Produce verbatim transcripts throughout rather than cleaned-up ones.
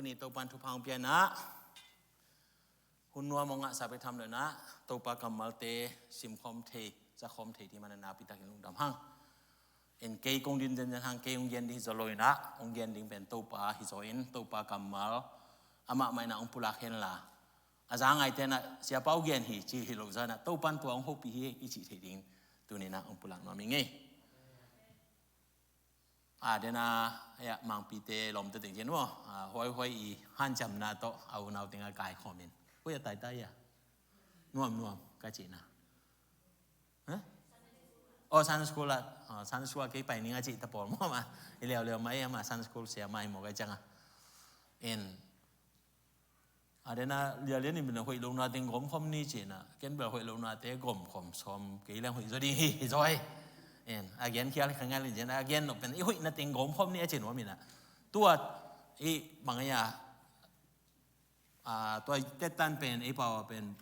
Ni Topan thupha hong pia in ah, hun nuam hong ngahsa bek tham lo in ah, Topa kammalte simkhawm thei, zakhawm thei ding manin ah, nakpi takin lungdam hang. In kei kong din zenzen hang, kei hong gen ding hi zaw lo in ah, hong gen ding pen Topa hi zaw in, Topa kammal amah mah in ah hong pulak hen la, a za ngaite in ah Siapa hong gen hi ci hi lo zah in ah, Topan tua hong hopih hi i cih theih ding tuni in ah hong pulak nuam hi ing ei. A, den a, ya, Mangpite lawmte teng cin maw. A, huaihuai i hanciamna tawh a unau teng a kaikhawm in. Huai a taitai a. Nuamnuam ka cihna. Hah? Oh, Sunday school ah. Oh, Sunday school ah kei pai ning a cih ta pawl maw ma. I leuleu mai a ma Sunday school sia mai maw ka ciang a. In. A, den a, Lianlian in bel hoih lohna teng gawmkhawm ni ci in ah, ken bel hoih lohnate gawmkhawm sawm kei leng hoih zaw ding hi, hi zaw hi. En, a gen khial kha ngal in ci in ah, a gen nop pen i hoihna teng gawmkhawm ni a ci nuam in ah. Tua i bang a, a, tua tetan pen, i pau a pen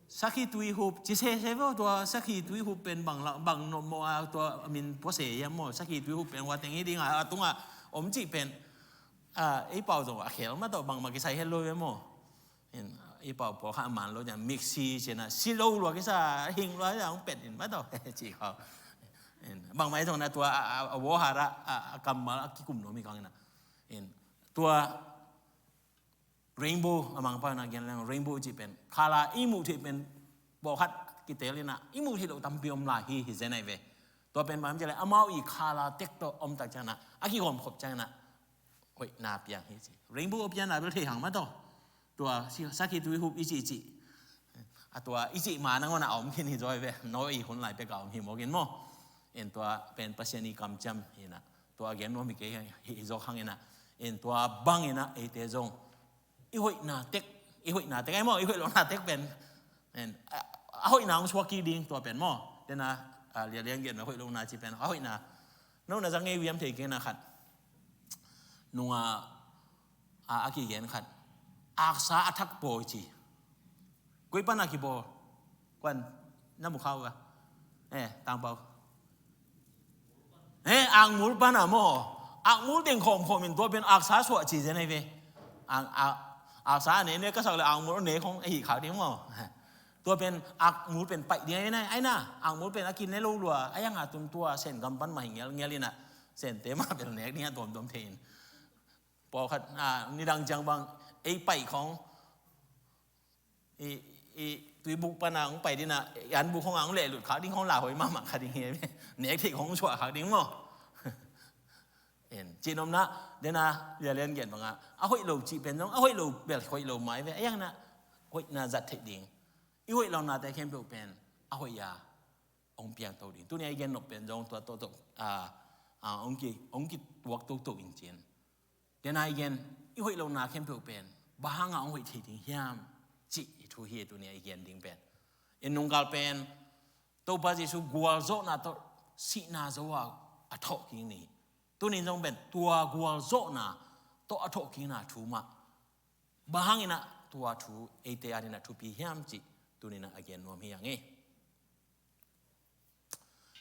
sakhi tuihup ci sese vo, tua sakhi tuihup pen bang la, bang nop maw a, tua min pua se hiam maw, sakhi tuihup pen hua teng hi ding a, a tung a om cih pen, a, i pau zong a khel mah tawh bangmah kisai het lo ve maw. In, i pau pawlkhat a man lo ciang mixi ci in ah, si lo lua kisa, hing lua ciang hong pet in mah tawh ci khau. In, bangmah hi zong in ah tua, a, a, a wawhar ah, a, a kammal a kikum nuam hi kang in ah. In, tua rainbow, a Mangpau in a gen leng rainbow cih pen, khala i muh theih pen, pawlkhat kitel in ah i muh theih loh tampi om lai hi, hi zen ahi ve. Tua pen bang hiam cih leh amau i khala tek tawh om tak ciang in ah, a kigawmkhop ciang in ah hoihna piang hi ci. Rainbow a pianna bel thei hang mah tawh. Tua si, sakhi tuihup i cih cih. A, tua i cih ma nangawn a om khin hi zaw hi ve. Noah i hun lai pek a om hi mawk in maw. En, tua pen Pasian i kamciam hi in ah. Tua a gen nuam hi kei hi, hi zaw hang in ah. En, tua bang in ah eite zong i hoihna tek, i hoihna tek ahi maw, i hoih lohna tek pen. En, a, a hoihna hong suak kik ding tua pen maw. Den a, a, Lianlian gen a hoih lohna ci pen, a hoihna. No na za ngei viam thei kei na khat. Nung a, a, a kigen khat. Aksa a thak pawi ci. Koi pan a kibawl. Kuan, na mu khau ka. Eh, Tangpau. Eh, akmul pan a maw. Akmul teng khawmkhawm in tua pen aksa suah ci zen ahi ve. Ak, ak, aksa a ne ne ka sak leh akmul a ne khong a hih khak ding maw. Tua pen akmul pen paih ding ahi na, ahi na. Akmul pen a kine lo lua, a yang a tun tua Sen gam pan mah hi ngelngel in ah. Sente mah bel nek ding a tuamtuam thei in. Pawlkhat, a, nidang ciang bang, ei paih khong. I, i, tuibuk pan a hong pai ding a, i anbuk khong a hong lehlut khak ding khong lauhuai mahmah kha ding hi. Nek theih khong suah khak ding maw. En, cih nopna, den a, Lianlian gen bang a, a hoih lo cih pen zong, a hoih lo bel hoih lo mai ve, a yang in ah, hoihna zat theih ding. I hoih lohnate khempeuh pen, a hoih a, hong piangto ding. Tuni a i gen nop pen zong, tua tawh tawh, a, a, hong ki, hong kituak toto in cin. Den a i gen, i hoih lohna khempeuh pen, bang hang a hong hoih thei ding hiam, cih i thu hi tuni a i gen ding pen. I nungkal pen, Topa Jesu gualzawhna tawh sihna zo a a thawhkik ni. Tuni zong pen, tua gualzawhna tawh a thawhkikna thu mah. Bang hang in ah tua thu, eite ading in ah thupi hiam cih, tuni in ah a gen nuam hi hang e.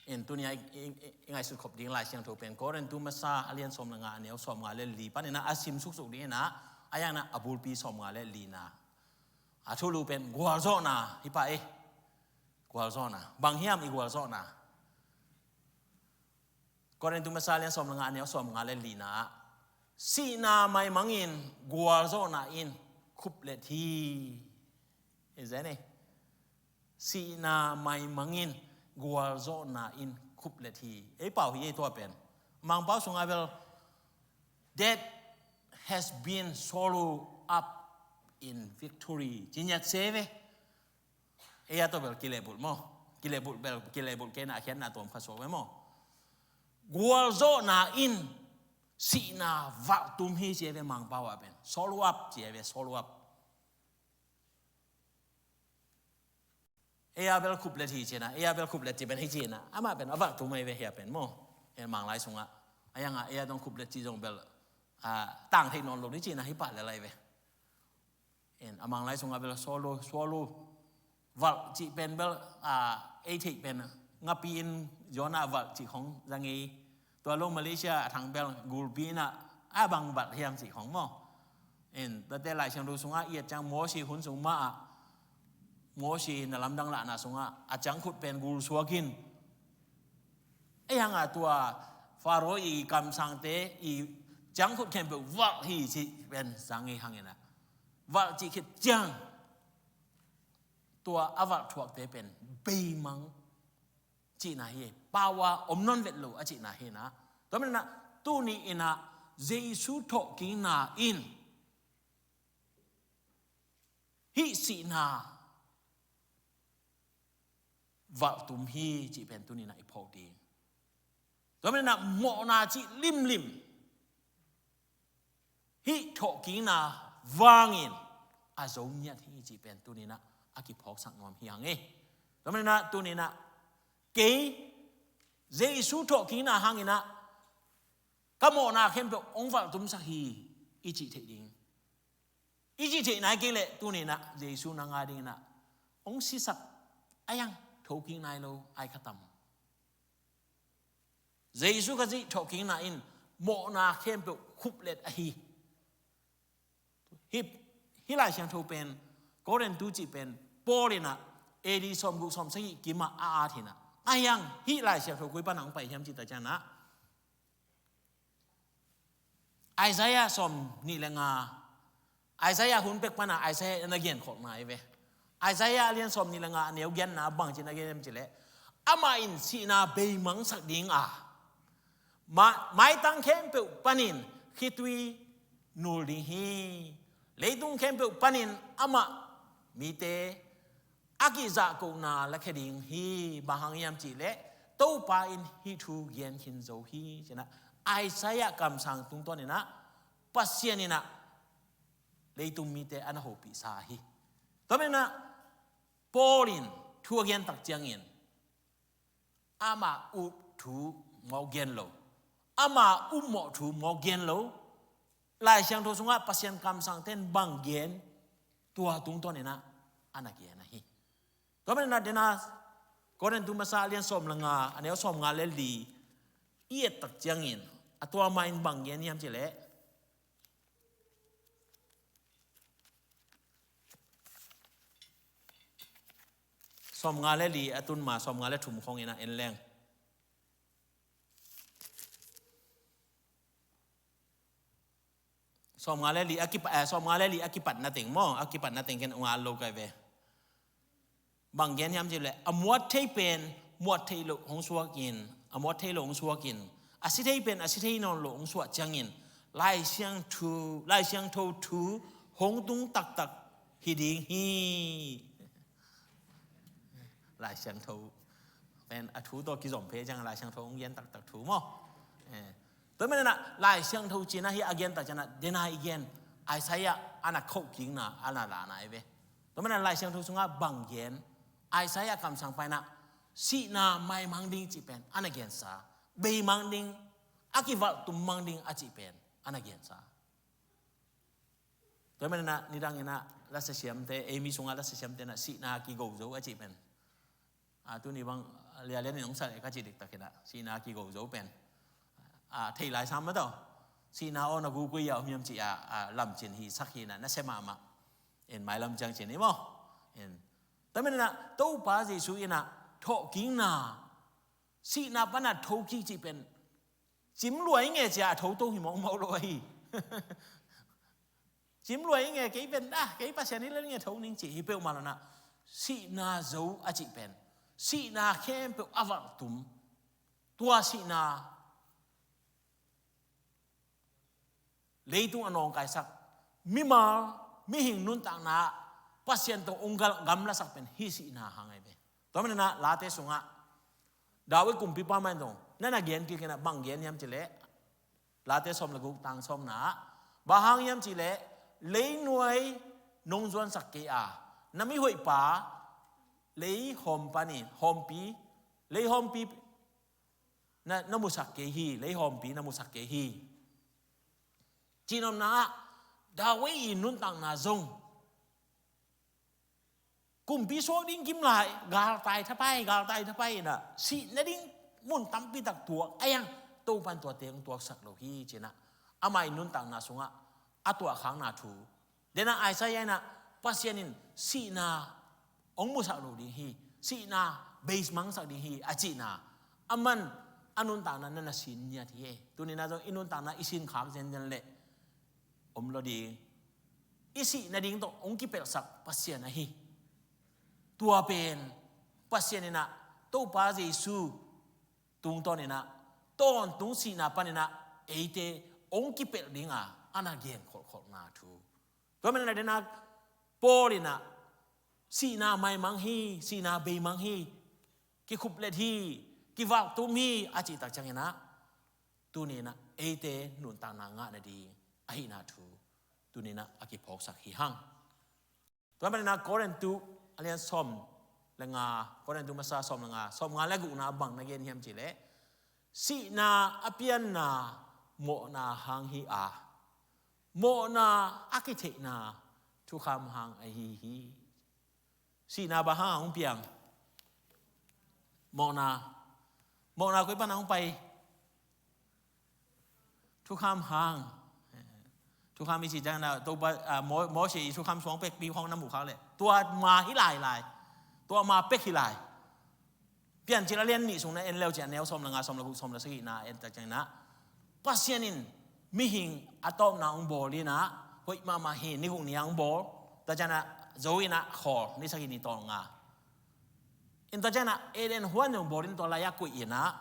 In tuni a i, i, i, i ngaihsut khop ding Lai Siangtho pen Korintu masa a lian sawm le nga a neu sawm nga le li pan in ah a sim suksuk ding in ah, a yang in ah a bulpi sawm nga le lina. A thulu pen gualzawhna hi pah e. Gualzawhna. Bang hiam i gualzawhna. Korintu masa a lian sawm le nga a neu sawm nga le lina ah. Sihna maimangin gualzawhna in khuplet hi. Hi zen e. Sihna maimangin gualzawhna in khuplet hi. Ei pau hi, ei tua pen. Mangpau sungah bel, "Death has been swallowed up in victory." Ci ngiat se ve. Ei a tawh bel kilehbulh maw. Kilehbulh bel, kilehbulh kei in ah a khiatna tuam kha suak ve maw. Gualzawhna in sihna valhtum hi ci ve Mangpau ah pen. Swallow up ci ve, swallow up. Ei a bel khuplet hi ci in ah, ei a bel khuplet ci pen hi ci in ah, amah pen a valhtum ahi ve hia pen maw. En Manglai sungah. A yang ah ei a dong khuplet ci zong bel, a, tang thei nawn lo ni ci in ah hi pah lel ahi ve. En, a Manglai sungah bel swallow, swallow. Valh cih pen bel, a, ei theih pen, ngapi in Jonah valh cih khong za ngei. Tua lo Malaysia a thang bel gulpi in ah, a bang valh hiam cih khong maw. In, tate Lai Siangtho sungah i et ciang Mosi hun sung mah ah, Mosi na lamdang lahna sungah a ciangkhut pen gul suak in, ei hang a tua Faro i kamsangte i ciangkhut khempeuh valh hi cih pen sang ei hang in ah, valh cih khit ciang tua a valh thuakte pen beimang cihna hi, power om nawn vet lo a cihna hi in ah. Tua manin ah tuni in ah Jesu thawhkikna in hih sihna valhtum hi cih pen tuni in ah i phawk ding. Tua manin ah mawhna cih limlim hih thawhkikna vangin a zo ngiat hi cih pen tuni in ah a kiphawksak nuam hi hang e. Tua manin ah tuni in ah kei Jesu thawhkikna hangin ah ka mawhna khempeuh hong valhtumsak hi i cih theih ding. I cih theih nai kei leh tuni in ah Jesu na ngai ding in ah hong sisak a hiang thokik nai lo ai khatam. Jesu Khazih thawhkikna in mawhna khempeuh khuplet ahi. Hih, hih Lai Siangtho pen, Korintu cih pen Paul in ah A D sawmguk sawmsagih kim ah a at hi in ah. A hiang hih Lai Siangtho koi pan hong pai hiam cih tak ciang ah, Isaiah sawm nih le nga, Isaiah hun pek pan a Isaiah in a gen khawkna hi ve. Isaiah a lian sawm nih le nga a neu giatna bangci in a gen hiam cih leh, amah in sihna beimangsak ding a, ma-, maitang khempeuh panin khitui nul ding hi. Leitung khempeuh panin amah mite a kizahkona lakhia ding hi. Bang hang hiam cih leh Topa in hih thu gen khin zo hi ci in ah, Isaiah kamsang tungtawn in ah Pasian in ah leitung mite a na hopihsa hi. Tua manin ah Paul in thu a gen tak ciangin ama up thu mawk gen lo, ama upmawh thu mawk gen lo. Lai Siangtho sungah Pasian kamsangte in bang gen, tua tungtawn in ah a na gen ahi. Tua manin ah dena Korintu masa a lian sawm le nga a neu sawmnga le li i et tak ciangin a tua mah in bang gen hiam cih leh, sawmnga le li a tun ma sawmnga le thum khawng in ah en leng. Sawmnga le li a kipat, eh, sawmnga le li a kipatna teng maw, a kipatna teng ken nga lo kai ve. Bang gen hiam cih leh, a muat thei pen muat thei loh hong suak in, a muat thei loh hong suak in, a si thei pen a si thei nawn loh hong suah ciangin Lai Siangtho, Lai Siangtho thu hong tung taktak hi ding hi. Lai Siangtho pen a thu tawh kizom phei ciang Lai Siangtho hong gen taktak thu maw. Eh, tua manin ah Lai Siangtho cihna hi a gen tak ciang ah dena i gen Isaiah a na khauhkikna a na lahna hi ve. Tua manin ah Lai Siangtho sungah bang gen, Isaiah kamsang pan ah sihna maimang ding cih pen a na gensa, beimang ding, a kivalhtum mang ding a cih pen a na gensa. Tua manin ah nidang in ah lasasiamte, ei mi sungah lasasiamte in ah sihna kigo zo a cih pen, a, tuni bang lialian in hong sa leh ka cih diktak in ah sihna kigo zo pen, a, thei lai sam mah tawh sihna aw na gukui a om hiam cih a, a, lamcin hi sak hi in ah nasia mahmah. En, mailam ciang cin hi maw. En, tua manin ah Topa Jesu in ah thawhkikna, sihna pan a thokik cih pen cim lua i nge cia a thoto hi mawkmawk lo ahi. Cim lua i nge, kei pen ah, kei Pasian hi lel nge tho ning cih hi peuhmah lo in ah, sihna zo a cih pen sihna khempeuh a valhtum, tua sihna leitung a nawngkaisak, mimal mihing nuntakna ah Pasian tawh hong gal-, gamlasak pen hih sihna hang ahi ve. Tua manin ah Late sungah David kumpipa mah in zong na na gen kik in ah bang gen hiam cih leh, Late sawm le guk tang sawmna ah, bang hang hiam cih leh, leinuai nong zuansak kei a, na mihoihpa leihawm panin, hawmpi, leihawmpi na, na musak kei hi, leihawmpi na musak kei hi. Cihnopna ah David i nuntakna zong kumpi suak ding kim lai, galtai thapai, galtai thapai in ah sih nading mun tampi tak tuak a, a hiang Topa in tuate hong tuaksak lo hi ci in ah, amah i nuntakna sungah a tuahkhakna thu. Dena Isaiah in ah Pasian in sihna hong musak lo ding hi, sihna beimangsak ding hi a cihna, aman a nuntakna na na sin ngiat hi. Tuni-in ah zong i nuntakna i sinkhak zenzen leh om lo ding. I sih nading tawh hong kipelhsak Pasian ahi. Tua pen Pasian in ah Topa Jesu tungtawn in ah, tawntung sihna panin ah eite hong kipelh dinga a na gen kholhkholhna thu. Tua manin ah dena Paul in ah sihna maimang hi, sihna beimang hi, kikhuplet hi, kivaktum hi a cih tak ciangin ah, tuni-in ah eite nuntakna ngah nading ahihna thu tuni-in ah a kiphawksak hi hang. Tua manin ah Korintu a lian sawm le nga, Korintu masa sawm le nga, sawm nga le gukna bang na gen hiam cih leh, sihna a pianna mawhna hang hi a, mawhna a kitheihna thukham hang ahi hi. Sihna bang hang a hong piang? Mawhna. Mawhna koi pan a hong pai? Thukham hang. Thukham i cih ciangin ah, Topa, ah, Mo-, Moses i thukham suang pekpi khawng na muh khak leh, tua ma hi lai lai. Tua ma pek hi lai. Piancil a lian nih sung na en le uh ciang, a neu sawm le nga, sawm le guk, sawm le sagihna en tak ciangin ah, Pasian in mihing a tawpna hong bawl in ah, koih mahmah hi, ni guk ni a hong bawl. Tua ciangin ah zo in ah khawl, ni sagih ni tawlnga. In tua ciangin ah Eden huan hong bawl in tua lai-ah koih in ah,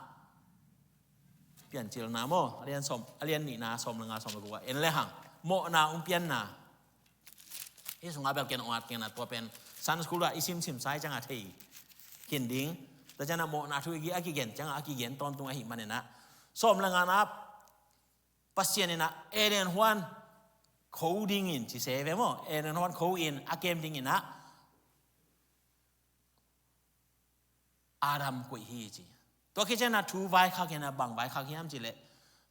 Piancilna maw, a lian sawm, a lian nihna, sawm le nga, sawm le guk ah en le hang, mawhna hong pianna. Hih sungah bel ken ong at kei na, tua pen Sunday school ah i simsim sa ciangah thei khin ding. Tua ciangah mawhna thu i ki, a kigen ciangah a kigen tawntung ahih manin ah, sawm le ngana Pasian in ah Eden huan kho dingin ci se ve maw, Eden huan kho in a kem dingin ah Adam koih hi ci. Tua khit ciangah thu vaikhak hi na, bang vaikhak hiam cih leh,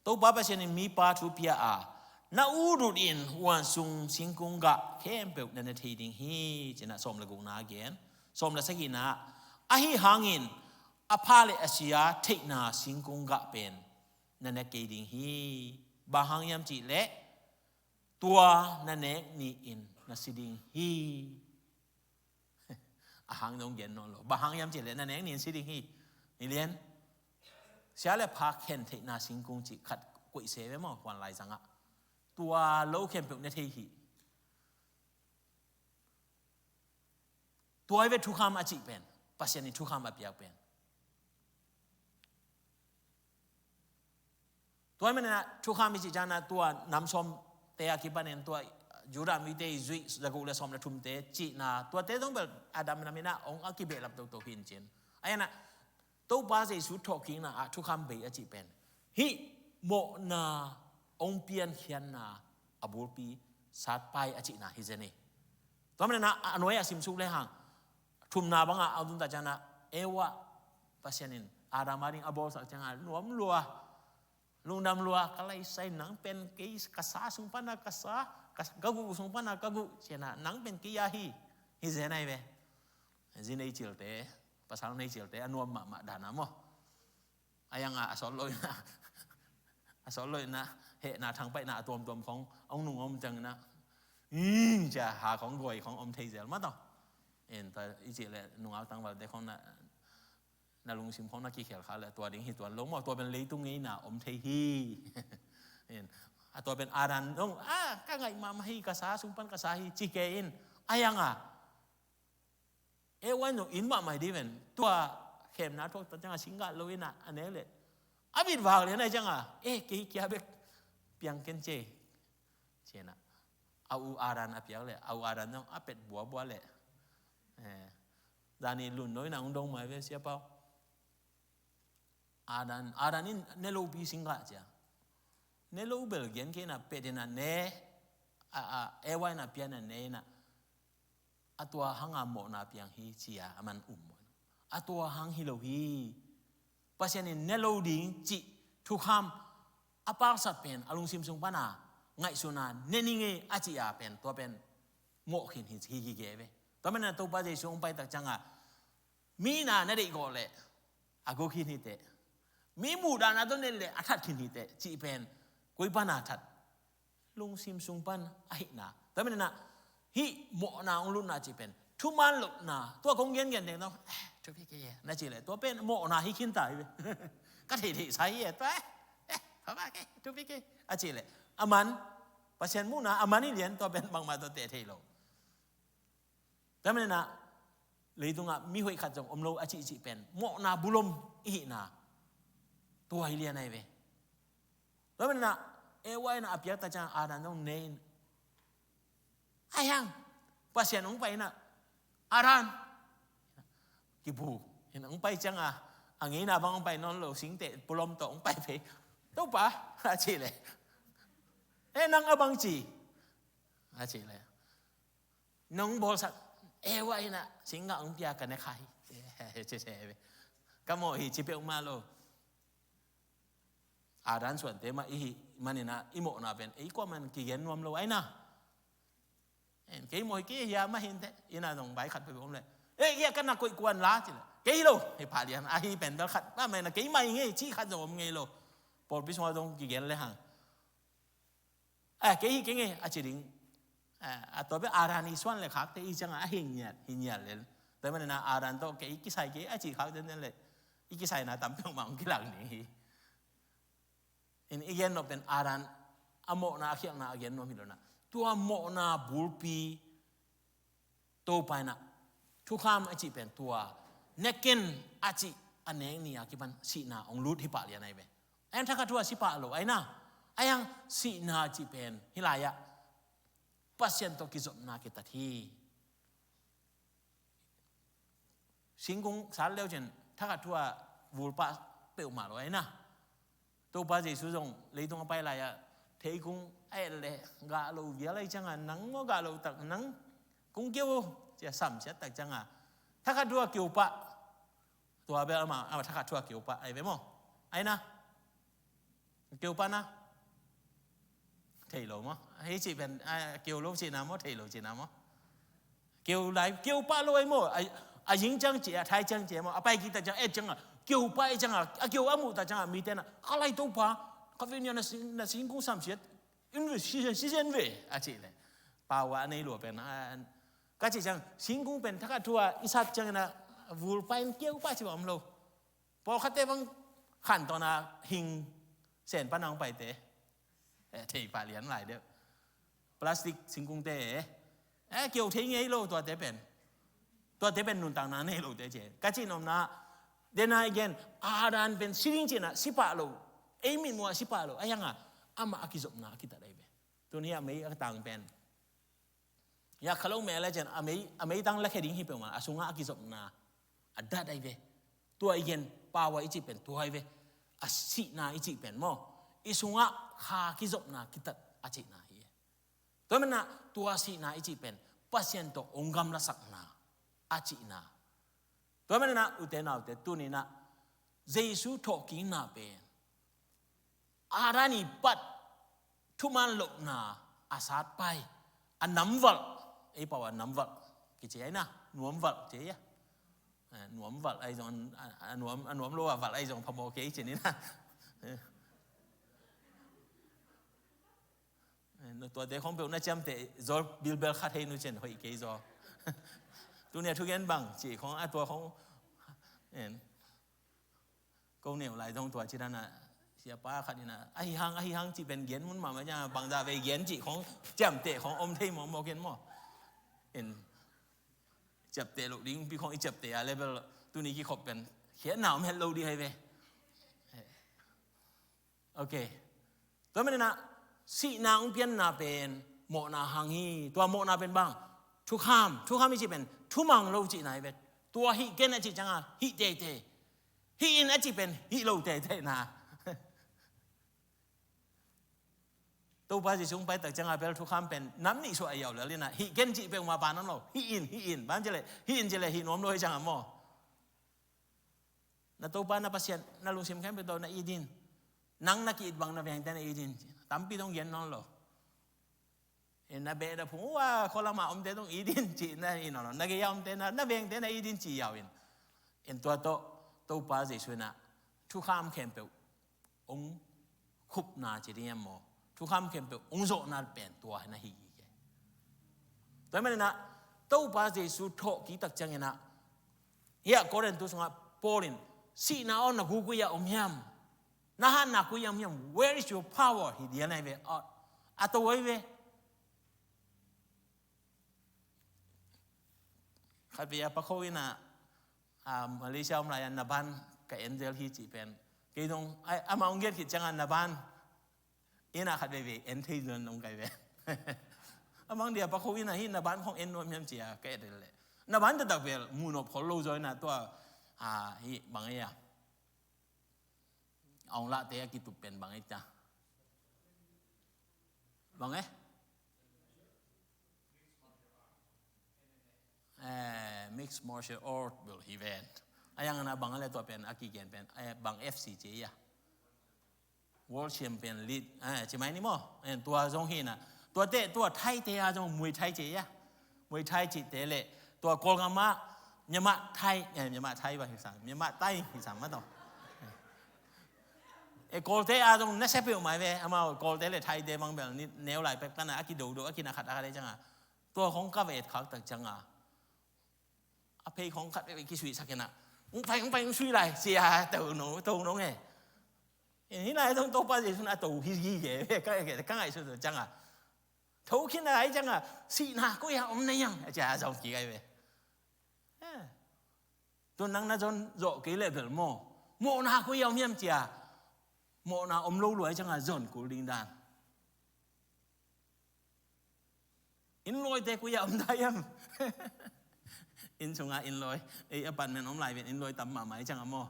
Topa Pasian in mipa thu pia a, na ut utin huan sung singkung gah khempeuh na ne thei ding hi ci-in ah sawm le gukna a gen. Sawm le sagihna, ahi hangin a pha le a sia theihna singkung gah pen na ne kei ding hi. Bang hang hiam cih leh, tua na nek ni-in na si ding hi. A hang zong gen nawn lo. Bang hang hiam cih leh na nek ni-in si ding hi. Ni lian. Sia le pha khen theihna singkung cih khat koih se ve maw, huan laizangah. Tua lo khempeuh ne thei hi. Tua hi ve thukham a cih pen, Pasian in thukham a piak pen. Tua hi manin ah thukham i cih ciangah tua nam sawmte a kipanin tua Judah mite i zuih za guk le sawm le thumte cihna, tuate zong bel Adam nam in ah hong a kibehlap toto hi in cin. Ahi zongin ah Topa Jesu thawhkikna ah thukham bei a cih pen, hih mawhna hong piankhiatna a bulpi satpai a cihna hi zen hi. Tua manin ah a nuai a simsuk le hang, thumna bangah a zunta ciangah Eva, Pasian in Adam ading a bawlsak ciangah nuam lua, lungdam lua, ka laisai nang pen kei ka sa sung pana ka sa, ka, ka guh sung pana ka guh, cianah nang pen kei a hi, hi zen ahi ve. Zi nei cilte, pasal nei cilte a nuam mahmah dana maw? A yanga a sawt loina, a sawt loina, hehna thangpaihna a tuamtuam khong a hong nung om ciangina, cia ha khong guai khong om thei zel mah tawh. En ta i cih leh nungau tangvalte khong na, na lungsim khong na kikhel kha leh tua ding hi tuan lo maw, tua pen leitung ngeina om thei hi. En, a tua pen Adam zong a ka ngaih mahmah hi, ka sa sung pan ka sa hi ci kei in. A yanga Eva in zong in mahmah hi dih ven. Tua khemna thuak ta ciangah singgah lo in ah a nek leh a bit vak lian ahi ciangah, eh, kei kia bek piang ken ce. Cianah a u Adam a piak leh a u Adam zong a pet buabua leh, eh, zani lun lo in ah hong dong mai ve siapau. Adam, Adam in ne lopi singgah cia. Ne lo bel gen kei in ah pet in ah ne, a, a, Eva in ah pia in ah ne in ah a tua hanga mawhna piang hi cia a man um. A tua hang hi lo hi. Pasian in ne lo ding cih thukham a paksat pen a lungsim sung pana ngaihsuna ne ning e a cih a pen tua pen mawh khin hi, hi gige ve. Tua manin ah Topa Jesu hong pai tak ciangah mi na na deih gawh leh a go khin hi teh. Mi muhdahna tawh nen leh a that khin hi teh cih pen koi pana that? lungsim sung pan ahihna. Tua manin ah hih mawhna hong lutna cih pen thuman lohna, tua kong gengen ding tawh, eh, thupi kei e, na cih leh tua pen mawhna hi khinta hi ve. Ka theihtheihsa hi e tua, eh, eh, pha mah kei, thupi kei, a cih leh a man, Pasian muhna a man hi lian, tua pen bangmah tawh teh thei lo. Tua manin ah leitungah mi hoih khat zong om lo a cihcih pen mawhna bulom i hihna tua hi lian ahi ve. Tua manin ah Eva in ah a piak tak ciang Adam zong ne in, ahi hang Pasian hong pai in ah, Adam, kibu in hong pai ciang a, a ngeina bang hong pai nawn lo, singteh pulom tawh hong pai phei. Topa, a cih leh, eh, nang a bang ci, a cih leh, nong bawlsak, Eva in ah singgah hong pia ka ne kha hi, ci se ve. Ka mawh hi ci peuhmah lo. Adam suante mah i hih manin ah i mawhna pen ei kuaman kigen nuam lo ahi na. En, kei mawh hi kei hia mah hi inteh, inn ah zong vai khat peuhpeuh om leh, eh, hia ka na koih kuan la ci leh, kei hi lo, hi pha lian, ahi pen bel khat mah mah hi na, kei mah hi ngei cih khat zong om ngei lo. Pawlpi sungah zong kigen le hang, eh, kei hi kei ngei a ci ding. Eh, a tua bek Adam i suan le khakte i ciangah a hi ngiat, hi ngiat lel. Tua manin ah Adam tawh kei kisai kei a ci khak denden leh i kisaina tam peuhmah hong kilak ding hi. In i gen nop pen Adam a mawhna a khialhna a gen nuam hi lo in ah, tua mawhna bulpi Topa in ah thukham a cih pen tua ne ken a cih a nek ni a kipan sihna hong lut hi pah lian ahi ve. Ahi hang thakhat thu-a si pah lo ahi na. Ahi hang sihna cih pen hih lai-ah Pasian tawh kizopna kitat hi. Singkung sat leu cin thakhat thu-a vulpah peuhmah lo ahi na. Topa Jesu zong leitung a pai lai-ah theikung a et leh gah lo vial ahi ciangah, nang maw gah lo tak nang kung keu, cia samsiat tak ciangah thakhat thu-a kiupah. Tua bel amah, amah thakhat thu-a kiupah ahi ve maw? Ahi na. Kiupah na. Thei lo maw? Hei cih pen, a, kiu lo cihna maw, thei lo cihna maw? Kiu lai, kiupah lo ahi maw? A, a ying ciang ci, a thai ciang ci maw? A pai kik tak ciang, et ciang a, kiupah et ciang a, a kiu a muh tak ciang a, mite na, ka lai Topa, ka vei nia na sing, na singkung samsiat in ve, si, si, si, si, in ve, a cih leh. Pau a nei lua pen, a, ka cih ciang, singkung pen thakhat thu-a i sat ciangin a, vulpah in kiupah ci bang om lo. Pawlkhatte bang khantawn a hing sen pan a hong paite, eh, thei pah lian lai deuh. Plastic singkungte, eh, keu thei ngei lo tuate pen. Tuate pen nuntakna nei lote ci. Ka cih nopna, then again, Adam pen si ding cihna si pah lo. Ei mitmuh ah si pah lo. Ahi hang a, amah a kizopna a kitat ahi ve. Tuni a mei a tang pen, ya kha lo meh le cin, a mei, a meitang lakhia ding hi peuhmah, a sungah a kizopna a dat ahi ve. Tua i gen, pau a i cih pen tua ahi ve. A sihna i cih pen maw, i sungah kha kizopna kitat a cihna hi. Tua manin ah tua sihna i cih pen Pasian tawh hong gamlasakna a cihna. Tua manin ah ute naute, tuni-in ah Jesu thawhkikna pen Adam i pat thuman lohna a satpai, a namvalh, ei pau a namvalh kici ahi na, nuamvalh ci ahi a. Eh, nuamvalh ahi zong, a, a nuam, a nuam lo a valh ahi zong phamawh kei ci ni na. Eh. Eh, no tuate khong peuh na ciamteh zaw bilbel khat hei nu cin hoih kei zaw. Tuni a thugen bang cih khong a tua khong. En. Ko neu lai zong tua ci dan a, siapa khat in a, ahi hang, ahi hang cih pen gen mun mahmah ciang a, bangzah vei gen cih khong ciamteh khong om thei mawkmawk in maw. En. Ciapteh loh ding pi khong i ciapteh a level tuni kikhop pen khiatna om het lo ding hi ve. Ok. Tua manin ah sihna hong pianna pen mawhna hang hi. Tua mawhna pen bang? Thukham. Thukham i cih pen thumang lo cihna hi ve. Tua hih ken a cih ciangin hih teitei. Hih in a cih pen hih lo teitei na. Topa Jesu hong pai tak ciangin bel thukham pen nam nih suah a yau lel in ah hih ken cih peuhmah pan om lo. Hih in, hih in. Bang ci leh, hih in ci leh hih nuam lo hi ciangin maw. Na Topa na Pasian, na lungsim khempeuh tawh na it in. Nang na ki-it bang na vengte na it in. Tampi dong gen nawn lo. Eh, na beh na phung uh a, khualam a omte dong it in cih na it nawn lo. Na gei a omte na, na vengte na it in ci yau in. En tua tawh, Topa Jesu in ah thukham khempeuh hong khupna ci ding hiam maw. Thukham khempeuh hong zawhna pen tua hi na hi hi. Tua hi maninah Topa Jesu thawh kik tak cianginah, hiah Korintu sungah Paul in, "Sihna aw, na gu koi ah om hiam? Na hatna koi ah om hiam? Where is your power?" Hi dian ahi ve. A, a to ahi ve. Khat vei a pakho inah, a, Malaysia om lai-a na ban ka en zel hi cih pen. Kei dong, ai, amah hong giat khit ciangah na ban inah khat veve en thei zuan nong kai ve. A bang dia pakho inah hi na ban khong en nuam hiam cia ka et leh. Na ban taktak bel muhnop khol lo zaw inah tua, a, hi bang ei a. Ong lahte a kitup pen bang ei cia. Bang ei? Eh, mixed martial art bel hi ven. A yang na bang a le tua pen a kigen pen, eh, bang F C cia. World Champion League, eh, ci mai ni maw? Eh, tua zong hi na. Tua te, tua Thai te a zong Muay Thai ci a. Muay Thai ci te le. Tua Kawlgam ah, Myanmar Thai, eh, Myanmar Thai ba hi sang, Myanmar Thai hi sang ma tawh. Eh, Kawl te a zong na sia peuh mai ve, amau Kawl te le Thai te bang bel ni neu lai pek ka na, a kido do, a kina khat a khat le ciang a. Tua khong ka ve et khak tak ciang a. A phei khong khat veve kisuihsak inah. Ung pai, ung pai, ung sui lai. Sia, to no, to no nge. Hi lai tong Topa Jesu na to hi hi ge. Ka, ka, ka ngai su to ciang a. To khin lai ciang a. Sihna koi ah om na hiam. A cia zong kik ai ve. Eh. Tun nang na zon zo kei le bel maw. Mawhna koi ah om hiam cia. Mawhna om lo luai ciang a zon kul ding dan. Inn lawite koi ah om ta hiam? Inn sungah inn lawi. Ei apartment om lai ven inn lawi tam mahmah ei ciang a maw.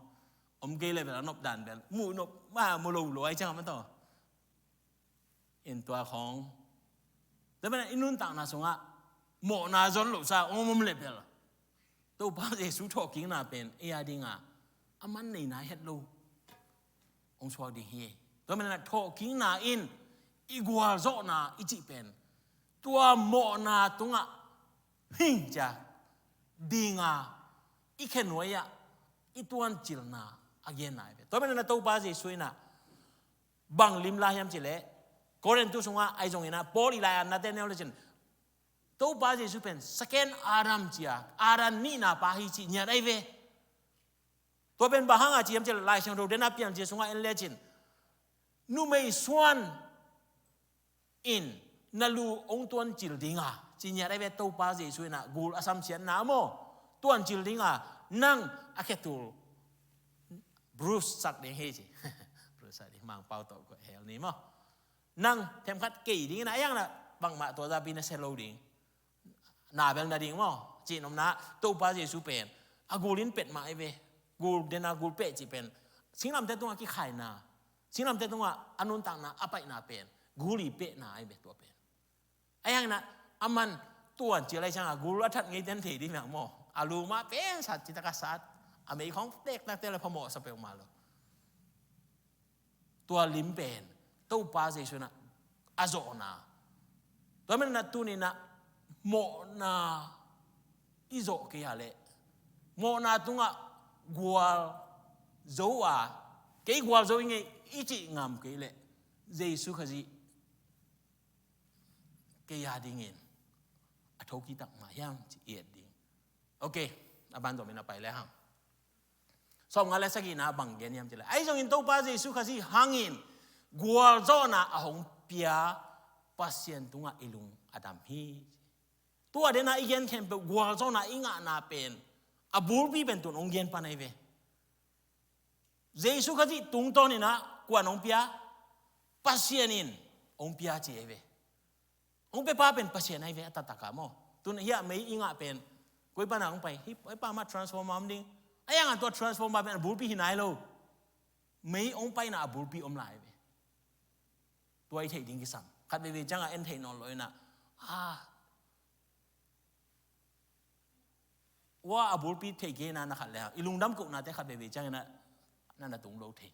Om kei le bel a nop dan bel. Muh nop, ma, mu lo lo ei ciang a ma tawh. Inn tua khong. Tua pen inn nuntakna sungah mawhna zon lo sa om om le bel. Topa Jesu thawhkikna pen ei a dinga a man neina het lo hong suak ding hi. Tua manah thawhkikna in i gualzawhna i cih pen tua mawhna tungah hing cia dinga i khenuai ah i tuancilna a genna hi ve. Tua manah Topa Jesu inah bang lim la hiam cileh Korintu sungah ahi zonginah Paul i lai-an nate neu lecin Topa Jesu pen second Adam cia, Adam nihna pa hi cih ngiat ahi ve. Tua pen bang hanga ci hiam cileh Lai Siangtho dena piang cia sungah en lecin numei suan in na lu hong tuancil dinga ci ngiat ahi ve. Topa Jesu inah gul a samsiatna maw tuancil dinga nang a khetul bruise sak ding hi ci. Bruise sak ding Mangpau tawh ko hel ni maw. Nang themkhat kei dingin a iang na bangmah tua zapi na sia lo ding. Na bel na ding maw. Cih nopna Topa Jesu pen a gul in pet mah ahi ve. Gul dena gul peh cih pen singlamte tungah kikhaina, singlamte tungah a nuntakna a paihna pen gul i pehna ahi ve tua pen. A iang na a man tuancil ahi cianga gul a that ngei ten thei ding mah maw. A lu mah pen sat citak a sat, a mei khong tektakte le phamawh sa peuhmah lo. Tua lim pen Topa Jesu inah a zawhna. Tua manah tuninah mawhna i zawh kei a leh mawhna tungah gual zo a kei gual zo i ngei i cih ngam kei leh Jesu Khazih kei a dingin a thokitak mah hiam ci i et ding. Ok, a ban dawmin a pai le hang. Sawmnga le sagihna bang gen hiam cileh ahi zongin Topa Jesu Khazih hangin gualzawhna a hong pia Pasian tungah i lung a dam hi. Tua dena i gen khempeuh gualzawhna i ngahna pen a bulpi pen tun hong gen pan ahi ve. Jesu Khazih tungtawninah kuan hong pia? Pasian in hong pia ci ahi ve. Hong pepa pen Pasian ahi ve a taktakah maw. Tun hiah mei i ngah pen koi pana hong pai hi, pai pa mah transformer om ding. A iang a tua transformer pen a bulpi hi nai lo. Mei hong paina a bulpi om lai ve. Tua i theih ding kisam khat veve cianga en theih nawn lo inah. Ah, ua a bulpi thei kei na na khat le hang i lungdam kohnate khat veve cianginah na na tung lo thei.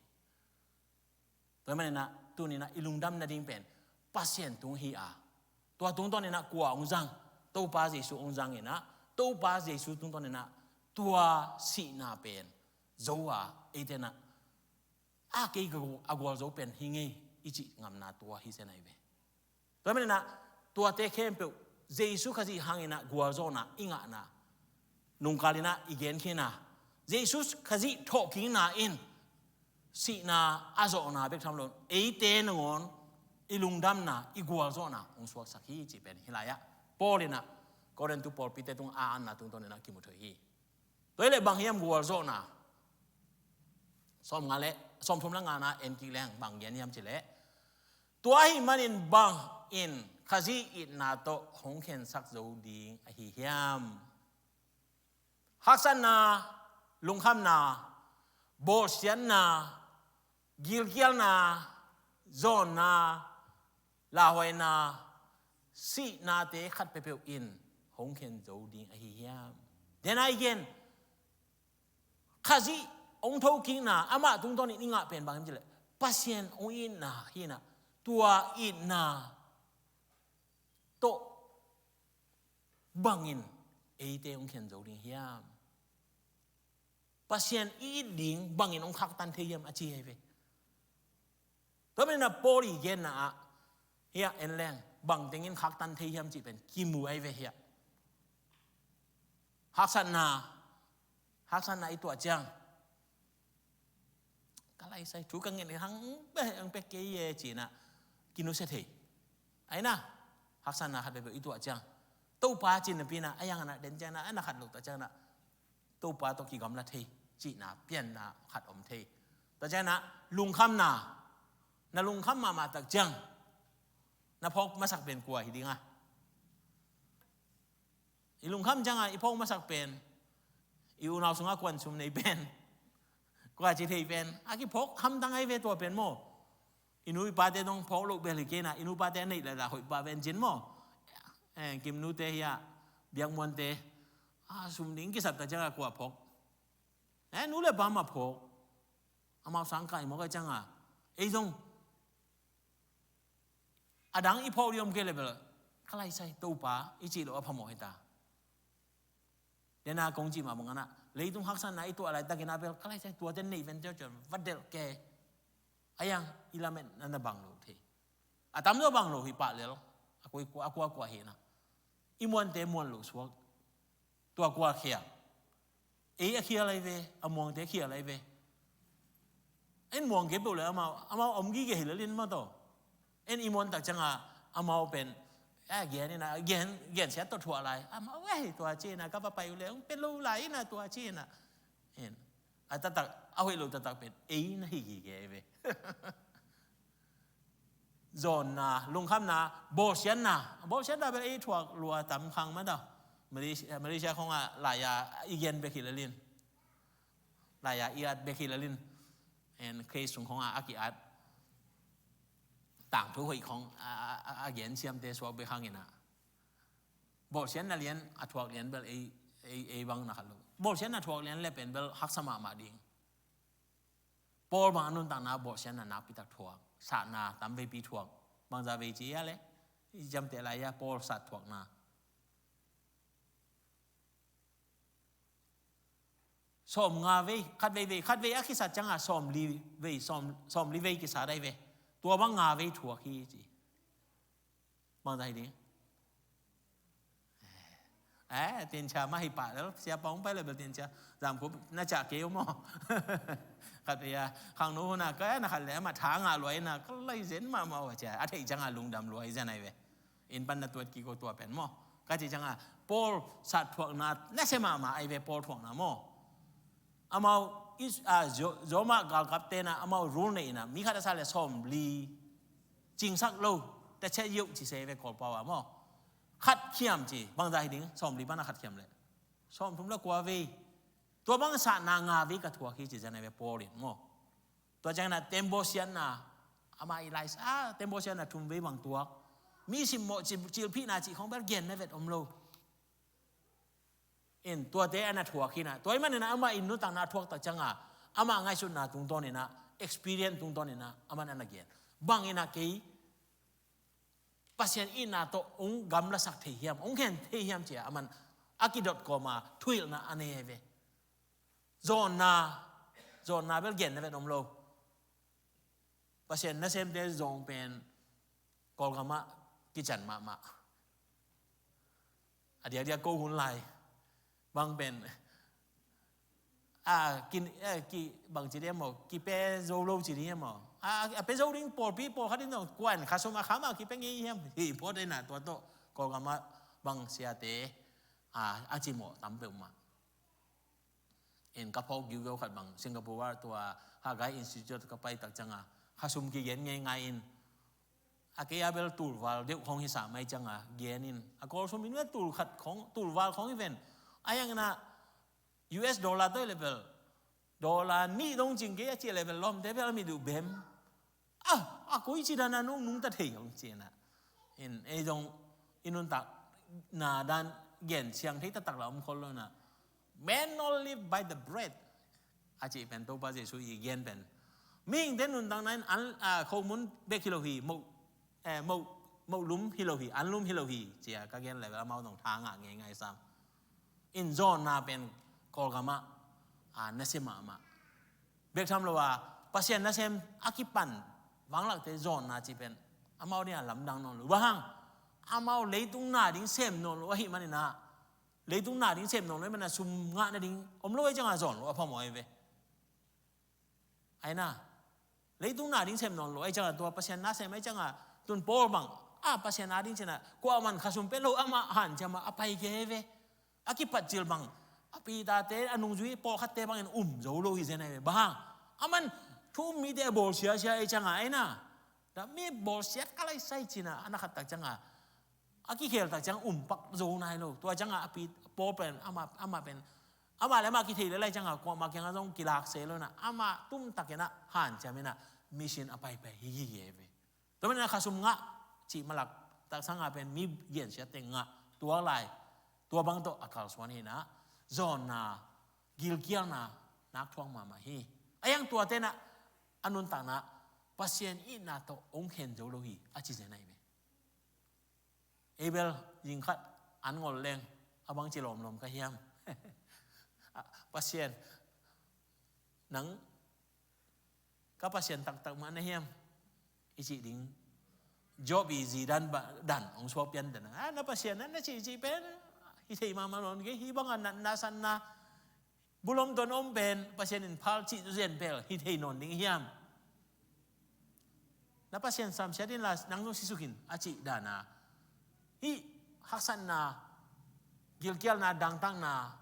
Tua maninah tuninah i lungdam nading pen Pasian tung hi a, tua tungtawninah kua hong zang? Topa Jesu hong zanginah Topa Jesu tungtawninah tua sihna pen zo a eitenah a kei a gualzo pen hi ngei i cih ngamna tua hi zen ahi ve. Tua manin ah tuate khempeuh Jesu Khazih hangin ah gualzawhna i ngahna nungkal in ah i gen khin a, Jesu Khazih thawhkikna in sihna a zawhna bek tham loin eite nangawn i lungdamna, i gualzawhna hong suaksak hi cih pen hi lai-ah Paul in ah Korintu pawlpite tung a anna tungtawn in ah kimu thei hi. Tua hi leh bang hiam gualzawhna? Sawm nga le, sawm thum le ngana en kik leng bang gen hiam cih leh, tua ahih manin bang in Khazih itna tawh hong khensak zo ding ahi hiam? Haksatna, lungkhamna, bawlsiatna, gilkialna, zawnna, lauhuaina, sihnate khat peuhpeuh in hong khen zo ding ahi hiam? Then again, Khazih hong thokikna, amah tungtawnin i ngah pen bang hiam cih leh Pasian hong itna hi-in ah, tua itna tawh bangin eite hong khen zo ding hiam? Pasian i it ding bangin hong khaktan thei hiam a ci ahi ve. Tua manin ah Paul i genna ah hiah en leng bang tengin khaktan thei hiam cih pen kimu ahi ve hiah. Haksatna, haksatna i tuah ciang, ka laisai thu ka ngen hang beh hang pek kei e ci-in ah kinusia thei. Ahi na, haksatna khat peuhpeuh i tuah ciang, Topa cih napi-in ah a yang ah na den ciang na, a na khat loh tak ciang na, Topa tawh kigamla thei cihna pianna khat om thei. Tua ciang na lungkhamna, na lungkham mahmah tak ciang na phawk masak pen kua hi ding a? I lungkham ciang a i phawk masak pen, i unau sungah kuan sum nei pen, kua ci thei pen, a kiphawk hamtang ahi ve tua pen maw. I nu i pate dong phawk loh bel hi kei na, i nu pate a neih lala hoih pah ven cin maw. Eh, Kimnute hiah, Biakmuante, a sum ding kisap tak ciang a kua phawk? Eh, nu le pa mah phawk. Amau sang kai mawk a ciang a, ei zong a dang i phawk ding om kei le bel, ka laisai Topa i cih loh a phamawh hi ta. Dena kong cih mah bangin ah leitung haksatna i tuah laitakin ah bel, ka laisai tuate neih ven teuh ciang va delh kei. A yang i lametna na bang lo thei. A tamzaw bang lo hi pah lel. A kua, a kuakua hi na, i muante muan lo suak. Tua kua khial? Ei a khial ahi ve, a muangte khial ahi ve. En muang kei peuh le amau, amau om gige hi lel in maw taw. En i muan tak ciang a amau pen, a gen in a, gen, gensiat tawh thuah lai. Amau, eh, tua ci-in a ka va pai uh le hong pia lo lai in a, tua ci-in a. En, a taktak, a hoih lo taktak pen ei na hi gige ahi ve. Zawnna, lungkhamna, bawlsiatna. Bawlsiatna bel ei thuak lua tam khang mah ta. Malaysia, Malaysia khong ah lai-a i gen bek hi lel in, lai-a i at bek hi lel in, en, case sung khong ah a ki-at tangthu hoih khong a, a, a, a gen siamte suak bek hang in ah, bawlsiatna lian a thuak lian bel ei, ei, ei bang na khat lo. Bawlsiatna thuak lian le pen bel haksa mahmah ding. Paul bang a nuntakna bawlsiatna nakpitak thuak, sahna tamveipi thuak. Bangzah vei ci a le, i ciamteh lai-a Paul sat thuakna sawm nga vei, khat vei vei, khat vei a kisat ciang a sawm li vei, sawm, sawm li vei kisat ahi ve. Tua bang nga vei thuak hi ci. Bangzah hi ding? Eh, tincha mah hi pah lel, siapa hong pai leh bel tincha. Zamkhup na ciah kei uh maw? Khat vei a, khangno hun a, ka na khat leh amah tha ngah lua in a, ka lai zen mahmah uh a ci a, a theih ciang a lungdam lua hi zen ahi ve. Inn pan na tuat kik uh tua pen maw. Ka cih ciang a, Paul sat thuakna nasia mahmah ahi ve, Paul thuakna maw. Amau is, a, Zo-, Roma galkapte in a, amau rule nei in a, mi khat a sat leh sawm li cingsak lo, ta ciah yoh ci se ve Kawlpau a maw. Khat khiam ci, bangzah hi ding, sawm li pan a khat khiam leh sawm thum le kua vei. Tua bang sahna nga vei ka thuak hi ci zen ahi ve Paul in maw. Tua ciang in a, tembaw siatna, amah i lai, a, tembaw siatna thum vei bang tuak. Mi simmawh cil-, cilphihna cih khong bel genna vet om lo. In, tuate a na thuak hi na. Tua ahih manin a amah in nuntakna a thuak tak ciang a, amah ngaihsutna tungtawn in a, experience tungtawn in a, amah in a na gen. Bang in a kei Pasian itna tawh hong gamlasak thei hiam, hong khen thei hiam ci a, amah in a kidot kawm a thuhilhna a nei ahi ve. Zawnna, zawnna bel genna vet om lo. Pasian nasemte zong pen Kawlgam ah kician mahmah. A diakdiak ko hun lai bang pen a kin, eh, ki bang ci ding maw, kipe zo lo ci ding maw? A, a pe zo ding pawlpi pawlkhat in zong kuan khasum a kham a kipe ngei hiam? Hi phot ei na tua tawh Kawlgam ah bang siate a, a cimawh tam peuhmah. In ka phawk giugiau khat bang Singapore ah tua Haggai Institute ka pai tak cianga khasum kigen ngeingai in, a kei a bel tulval deuh khawng hisa mai cianga gen in, a Kawl sum in bel tul khat khawng, tulval khawng hi ven. A hiang in a U S dollar tawh hi le bel dollar nih dong cing kei a ci le bel lawmte bel a mit uh bem. A, a koi ci dan a nung, nungta thei hong ci na. In, ei zong i nuntakna dan gen siang thei taktak la om khol lo na. "Man not live by the bread," a cih pen Topa Jesuh i gen pen. Mihingte nuntakna in an, a, khomun bek hi lo hi, moh, eh, moh, moh lum hi lo hi, an lum hi lo hi, ci a ka gen le bel amau zong tha ngah ngeingai sam. In zawnna pen Kawlgam ah, a, nasia mahmah. Bek tham lo a, Pasian nasem a kipan vanglakte zawnna cih pen amau ding a lamdang nawn lo. Bang hang, amau leitung na ding sem nawn lo ahih manin a, leitung na ding sem nawn lo ahih manin a sum ngah nading om lo ahih cianga zawn lo a phamawh ahi ve. Ahi na, leitung na ding sem nawn lo ahih cianga tua Pasian na sem ahih cianga tun Paul bang a Pasian a ding ci na kuaman khasum pe lo amah hanciam a a pai kei ve. A kipatcil bang a Peter-te a nungzui pawlkhatte bangin um zo lo hi zen ahi ve. Bang hang, aman thu um mite a bawl siasia ahih cianga ahi na, da mi bawl siat ka lai sai ci na a na khat tak cianga a kikhel tak ciang um pak zo nai lo. Tua cianga a Pet-, Paul pen ama, ama pen ama le ama kithei le lai cianga kuama kianga zong kilak se lo na, ama tumtakin a hanciam in a mission a paipai hi hi hi ve. Tua manin a khasum ngah cih malak taksanga pen mi gensiate ngah tuak lai, tua bang tawh a kalsuan hi na, zawnna, gilkialna nak thuak mahmah hi. A hiang tuate na a nuntakna Pasian itna tawh hong khen zo lo hi a ci zen ahi ve. Ei bel zing khat an ngol leng a bang ci lawmlawm ka hiam? Pasian, nang ka Pasian taktak mah na hiam? I cih ding. Job i zi dan ba, dan hong suak pian dan a, na Pasian na, na cih cih pen hi thei mahmah nawn kei, hi banga natna satna bulom ton om pen Pasian in phal cih zen pel hi thei nawn ding hiam? Na Pasian samsiat in la, nang zong sisuk in a cih dan a, hih haksatna, gilkialna, dangtakna,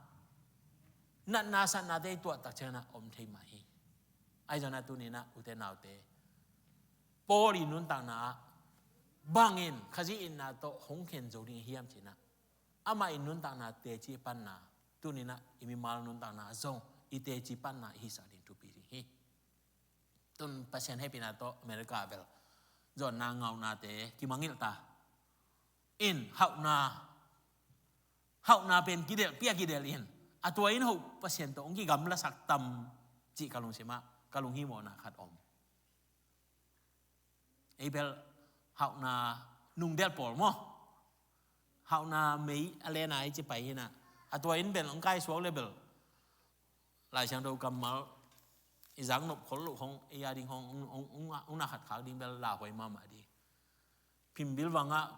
natna satnate i tuah tak ciangin a om thei mah hi. Ahi zongin a tuni-in a ute naute, Paul i nuntakna ah bangin Khazih itna tawh hong khen zo ding hiam ci-in a, amah i nuntakna teci panna, tuni-in a i mimal nuntakna zong i teci panna i hisak ding thupi ding hi. Tun Pasian hehpihna tawh America bel zawnna ngaunate kimangngilh ta in, hauhna, hauhna pen kidelh pia kidelh in, a tua in hoh Pasian tawh hong kigamlasak tam cih ka lungsim ah ka lunghimawhna khat om. Ei bel hauhna nungdelh pawl maw, hauhna mei a lena i ci pai hi-in a, a tua in bel hong kaisuak le bel Lai Siangtho kammal i zak nop khol loh hong, ei a ding hong, hong, hong, hong, hong na khat khak ding bel lauhuai mahmah ding. Phimbil vangah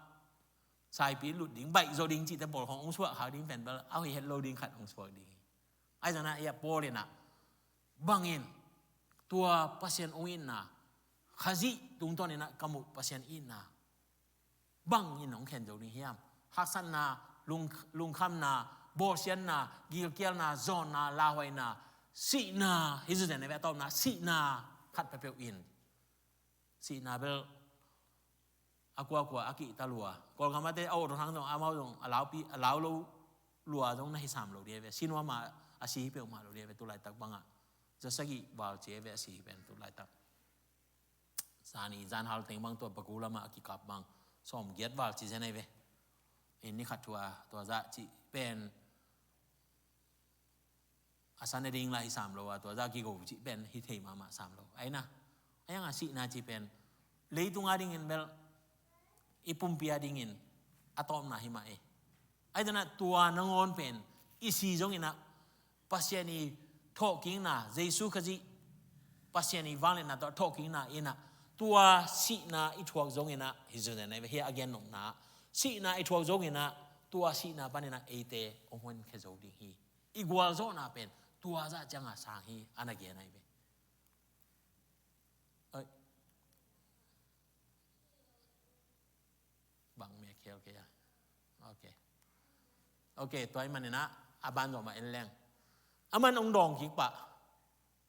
saipi lut ding, baih zo ding cihte pawl hong, hong suah khak ding pen bel a hoih het lo ding khat hong suak ding hi. Ahi zongin a, ei a Paul in a, bangin tua Pasian hong itna, Khazih tungtawnin a ka muh Pasian itna bangin hong khen zo ding hiam? Haksatna, lung, lungkhamna, bawlsiatna, gilkialna, zawnna, lauhuaina, sihna, hi zuzen a ve a tawpna, sihna khat peuhpeuh in. Sihna bel a kuakua a kihta lua. Kawlgam ah te a awh dong hang dong, amau dong a laupi, a lau lo lua dong na hi sam lo ding a ve. Si nuam a, a si hi peuhmah lo ding a ve, tu laitak bangah. Za sagih val ci a ve a si hi pen tu laitak. Zani zanhal teng bang tua Baku lamah a kikap bang sawmgiat val ci zen ahi ve. In ni khat thua tua zah cih pen a san a ding lah hi sam lo a, tua zah kigo cih pen hi thei mahmah sam lo. Ahi na, a hiang a sihna cih pen leitung a dingin bel i pumpi a dingin a tawpna hi mah e. Ahi zongin a tua nangawn pen i si zongin a Pasian i thawhkikna, Jesu Khazih Pasian i vangliatna tawh thawhkikna in a Tua sihna i thuak zongin ah, hi zun zen ai ve, hi a gen nopna, sihna i thuak zongin ah, tua sihna panin ah eite hong honkhia zo ding hi. I gualzawhna pen tua zah ciangah sang hi, a na gen ai ve. Oi. Bang mia khel kei a. Ok. Ok, tua ahih manin ah, a ban zawh mah en leng. A man hong dawng kik pah.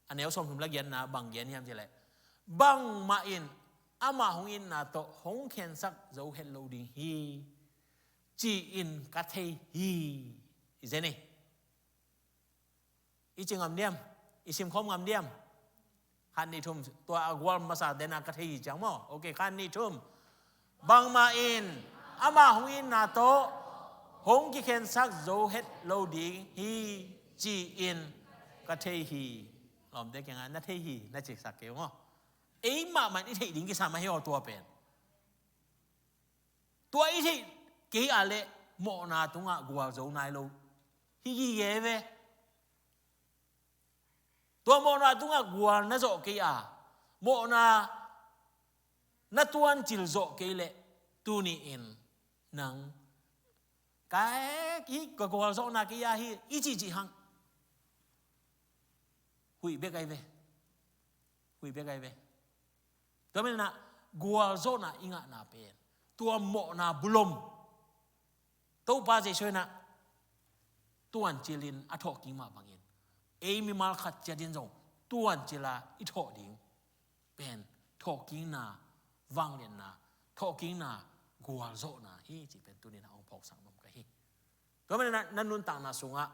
A neu sawmthum le giatna bang gen hiam cih leh, bangmah in amah hong itna tawh hong khensak zo het lo ding hi, ci-in ka thei hi. I zen ei. I ci ngam diam? I simkhawm ngam diam? Khat nih thum, tua a gual masa dena ka thei hi ciang maw. Ok, khat nih thum. Bangmah in amah hong itna tawh hong kikhensak zo het lo ding hi, ci-in ka thei hi. Lawmte kiangah na thei hi na cisak kei uh maw. Ei mahmah in i theih ding kisam ahi aw tua pen. Tua i theih kei a leh mawhna tungah gualzo nai lo hi gige ve. Tua mawhna tungah gual na zawh kei a, mawhna na tuancil zawh kei leh tuni-in nang ka, hi ka gualzawhna kei a hi i cihcih hang. Huih bek ai ve. Huih bek ai ve. Tua manin ah gualzawhna i ngahna pen tua mawhna bulom Topa Jesuh in ah tuancilin a thawhkik mah bangin ei mimal khat ciatin zong tuancila i thawh ding pen thawhkikna vangliatna, thawhkikna gualzawhna hi cih pen tuni-in ah hong phawksak nuam ka hi. Tua manin ah na nuntakna sungah,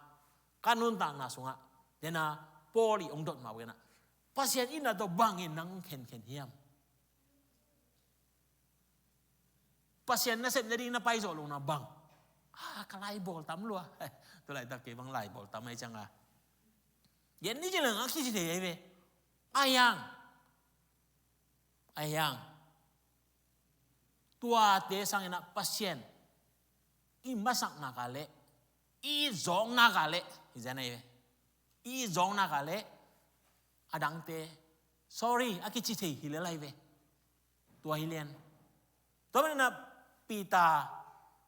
ka nuntakna sungah, dena Paul i hong dot mah bangin ah Pasian itna tawh bangin nang hong khenkhen hiam? Pasian nasep nading na paizawh lohna bang? Ah, ka laibawl tam lua. Tulaitak kei bang laibawl tam ai cianga gen ni cilang a kici thei ai ve. Ai ang. Ai ang. Tuate sangin ah Pasian i masak nak a leh, i zawk nak a leh, hi zen ai ve. I zawk nak a leh, a dangte, sorry, a kici thei hi lel ai ve. Tua hi lian. Tua manin ah Peter,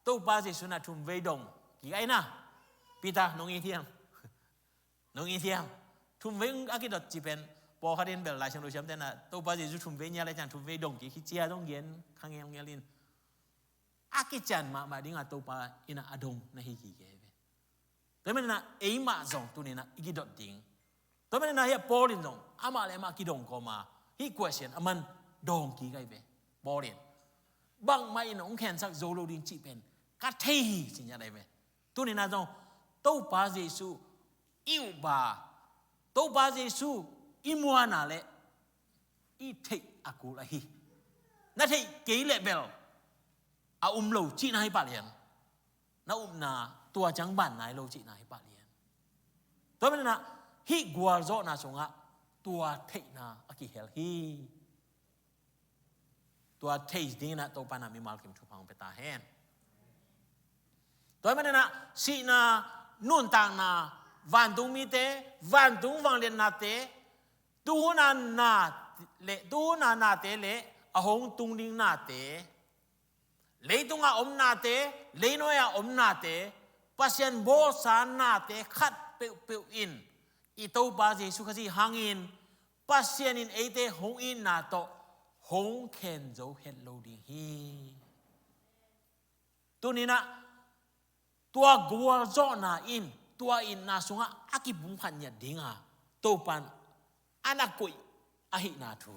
Topa Jesuh in ah thumvei dong kik ai na. Peter, nong it hiam? Nong it hiam? Thumvei a kidot cih pen pawlkhat in bel Lai Siangtho siamte in ah Topa Jesuh thumvei ngiat lai ciang thumvei dong kik hi ci-a zong gen kha ngelngel in. A kician mahmah dingah Topa in ah a dong na hi gige ve. Tua manin ah eimah zong tuni-in ah i kidot ding. Tua manin ah hi a Paul in zong amah le amah kidong kawma hih question a man dawng kik ai ve. Paul in bangmah in hong khensak zo lo ding cih pen ka thei hi ci ngiat ai ve. Tuni-in ah zong Topa Jesuh i upba, Topa Jesuh i muanna le i theih a kul ahi. Na theih kei leh bel a um lo cihna hi pah lian. Na upna tua ciang ban nai lo cihna hi pah lian. Tua manin ah hih gualzawhna sungah tua theihna a kihel hi. Tua thei dingin ah Topa in ah mimal kim thupha hong pia ta hen. Tua manin ah sihna, nuntakna, vantung mite, vantung vangliatnate, tuhuna na le, tuhuna nate le a hong tung ding nate, leitungah om nate, leinuai-ah om nate, Pasian bawlsa nate khat peuhpeuh in i Topa Jesuh Khazih hangin Pasian in eite hong itna tawh hong khen zo het lo ding hi. Tuni-in ah tua gualzawhna in tua itna sungah a kipumkhat ngiat dinga Topa in a na koih ahihna thu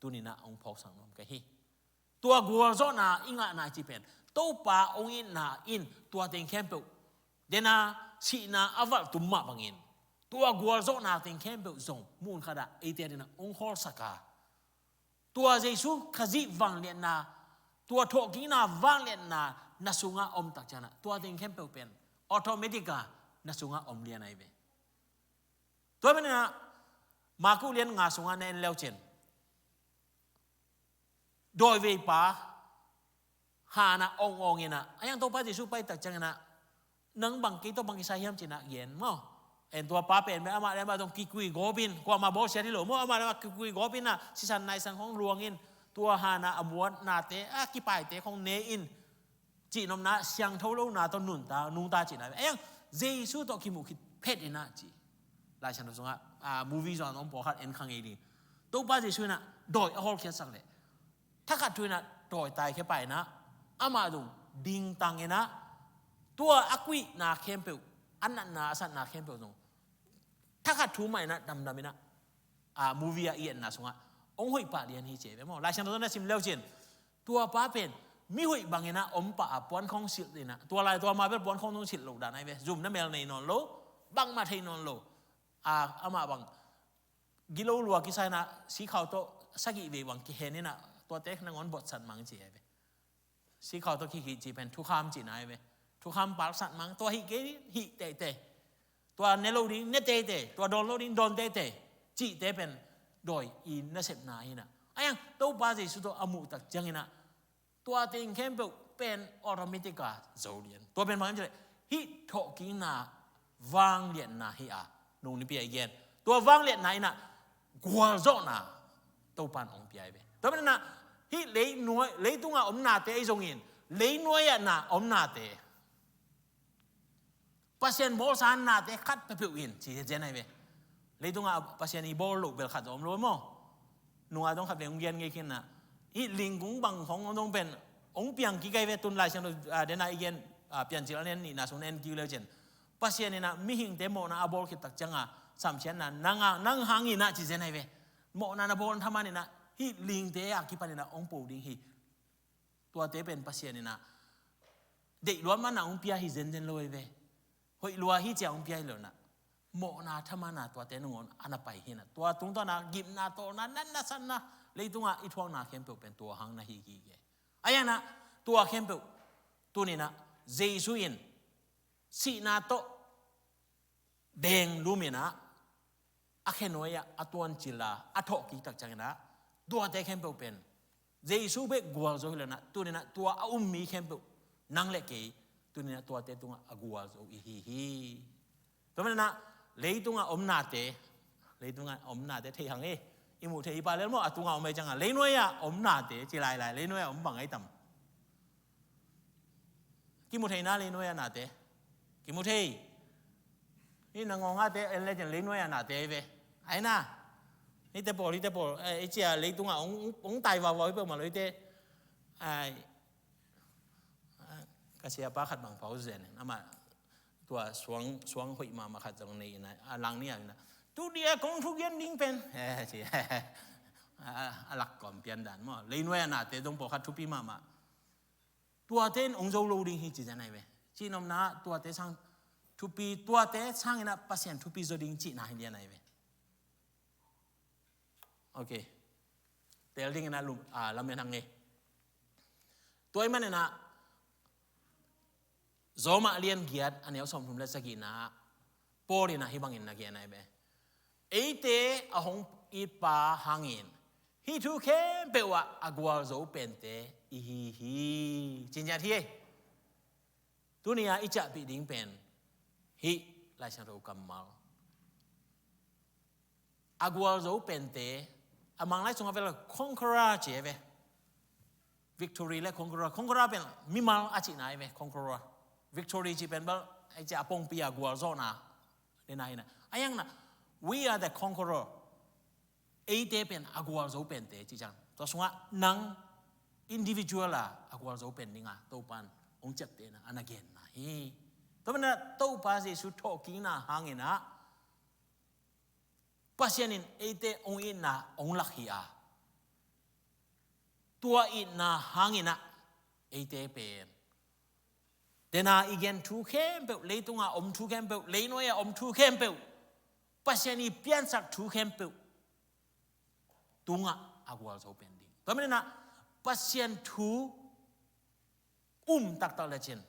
tuni-in ah hong phawksak nuam ka hi. Tua gualzawhna i ngahna cih pen Topa hong itna in tua teng khempeuh, dena sihna a valhtum mah bangin tua gualzawhna teng khempeuh zong mun khatah eite adingin hong khawlsak a, tua Jesuh Khazih vangliatna, tua thawhkikna vangliatna na sungah om tak ciangin ah tua teng khempeuh pen automatic a na sungah om lian ahi ve. Tua manin ah Marku lian nga sungah na en leucin, dawiveipa hanah awngawng inah a hiang Topa Jesuh pai tak cianginah, nang bang kei tawh bang kisai hiam cinah gen maw? En tua pa pen bel amah le amah zong kikui gawpin, kuamah bawlsiat hi lo maw, amah le amah kikui gawpinah sisan naisan khawng luangin Tua hana a muatnate, a kipaite khong ne in, cihnopna siangtho lona tawh nunta nungta cihna ve. Ayang Jesu tawh kimuh khit phet inah ci. Laisiangtho sungah a movie zong a om pawlkhat en kha ngei ding. Topa Jesu inah dawi a hawlkhiatsak leh thakhat thu inah dawi taikhia pah inah amah zong dingtang inah tua a kuihna khempeuh, a natna a satna khempeuh zong thakhat thu mah inah damdam inah a movie a i etna sungah hong hoih pah lian hi ci ve maw. Laisiangtho na sim leu cin tua pa pen mi hoih bang inah om pah a puan khong silh inah tua lai tua ma bel puan khong zong silh lo dan ahi ve. Zumna mel nei nawn lo, bangmah thei nawn lo. A amah bang gilo lua kisa inah sikhau tawh sagih vei bang kihen inah tuate nangawn bawtsat mang ci ahi ve. Sikhau tawh kikih cih pen thukham cihna ahi ve. Thukham palsat mang, tua hih kei hih teitei, tua ne lo ding ne teitei, tua dawn lo ding dawn teitei cihte pen dawi i nasepna hi inah. Ayang Topa Jesu tawh a muhtak ciang inah tua teng khempeuh pen automatic a zo lian. Tua pen bang hiam cih leh hih thawhkikna vangliatna hi a, nung nipi a i gen tua vangliatna inah gualzawhna Topa in hong pia hi ve. Tua pen inah hih leinuai, leitunga omnate ahi zongin leinuai ah na omnate, Pasian bawlsa nate khat peuhpeuh in ci zen ahi ve. Leitungah Pasian i bawl loh bel khat zong om lo maw. Nunga zong khat vei hong gen ngei khin na. Hih lingkung bang khong zong pen hong piang kik ahi ve. Tun Lai Siangtho, ah, dena i gen, ah, Piancil a lian nihna sung na en kik leu cin, Pasian inah mihingte mawhna a bawl khit tak cianga samsiatna nang a, nang hang inah ci zen ahi ve. Mawhna na bawl thaman inah hih lingte a kipan inah hong po ding hi. Tuate pen Pasian inah deih luat mana hong pia hi zenzen lo hi ve. Hoih lua hi cia hong pia hi lo inah, mawhna thamana tuate nangawn a na pai hi inah, tua tungtawna gimna, tawlna, natna, satna, leitungah i thuakna khempeuh pen tua hang na hi gige. Ahi inah tua khempeuh tuni inah Jesu in sihna tawh deng lum inah a khenuai ah a tuancil a, a thawhkik tak ciang inah tuate khempeuh pen Jesu bek gualzo hi lo inah, tuni inah tua a um mi khempeuh nang le kei tuni inah tuate tungah a gualzo i hi hi. Tua man inah leitungah omnate, leitungah omnate thei hang e, i muh thei i pah lel maw, a tungah om ahi cianga leinuai ah omnate ci lailai, leinuai ah om bang ahi tam? Kimu thei na leinuai ah nate? Kimu thei. Hih na ngawngate en le cin leinuai ah nate ahi ve. Ahi na. Hihte pawl, hihte pawl, eh, i cia leitungah hong, hong tai vauvau hi peuhmah lo hihte. Ai, ka siapa khat bang pau zen in, amah tua suang, suang hoih mahmah khat zong nei inah, a lang ni a inah, tu dia kong thugen ding pen, eh, ci. A, a lak kawm pian dan maw. Leinuai ah nate zong pawlkhat thupi mahmah. Tuate in hong zo lo ding hi ci zen ahi ve. Cihnopna tuate sang thupi, tuate sang inah Pasian thupi zo ding cihna hi lian ahi ve. Ok. Tel ding inah lum, ah, lamen hang e. Tua ahih man inah Roma lian giat a neu sawmthum le sagihna ah Paul inah hih bangin na gen ahi ve. Eite a hong itpa hangin hih thu khempeuh ah a gualzo pente i hi hi. Cinziat hi e. Tuni a i ciahpih ding pen hih Lai Siangtho kammal. A gualzo pente, a Manglai sungah vel conqueror ci ahi ve. Victory le conqueror. Conqueror pen mimal a cihna ahi ve, conqueror. Victory cih pen bel, ahi cia a pongpi a gualzawhna. Dena hi na. Ahi hang na, we are the conqueror. Eite pen a gualzo pente cih ciang. Tua sungah nang individual a, a gualzo pen dinga Topan hong ciaptehna a na genna hi. Tua mana Topa Jesu thawhkikna hang inah Pasian in eite hong itna hong lak hi a, tua itna hang inah eite pen dena i gen thu khempeuh, leitunga om thu khempeuh, leinuai a om thu khempeuh, Pasian i piansak thu khempeuh tungah a gualzo pen ding. Tua mana Pasian thu um taktak le cin,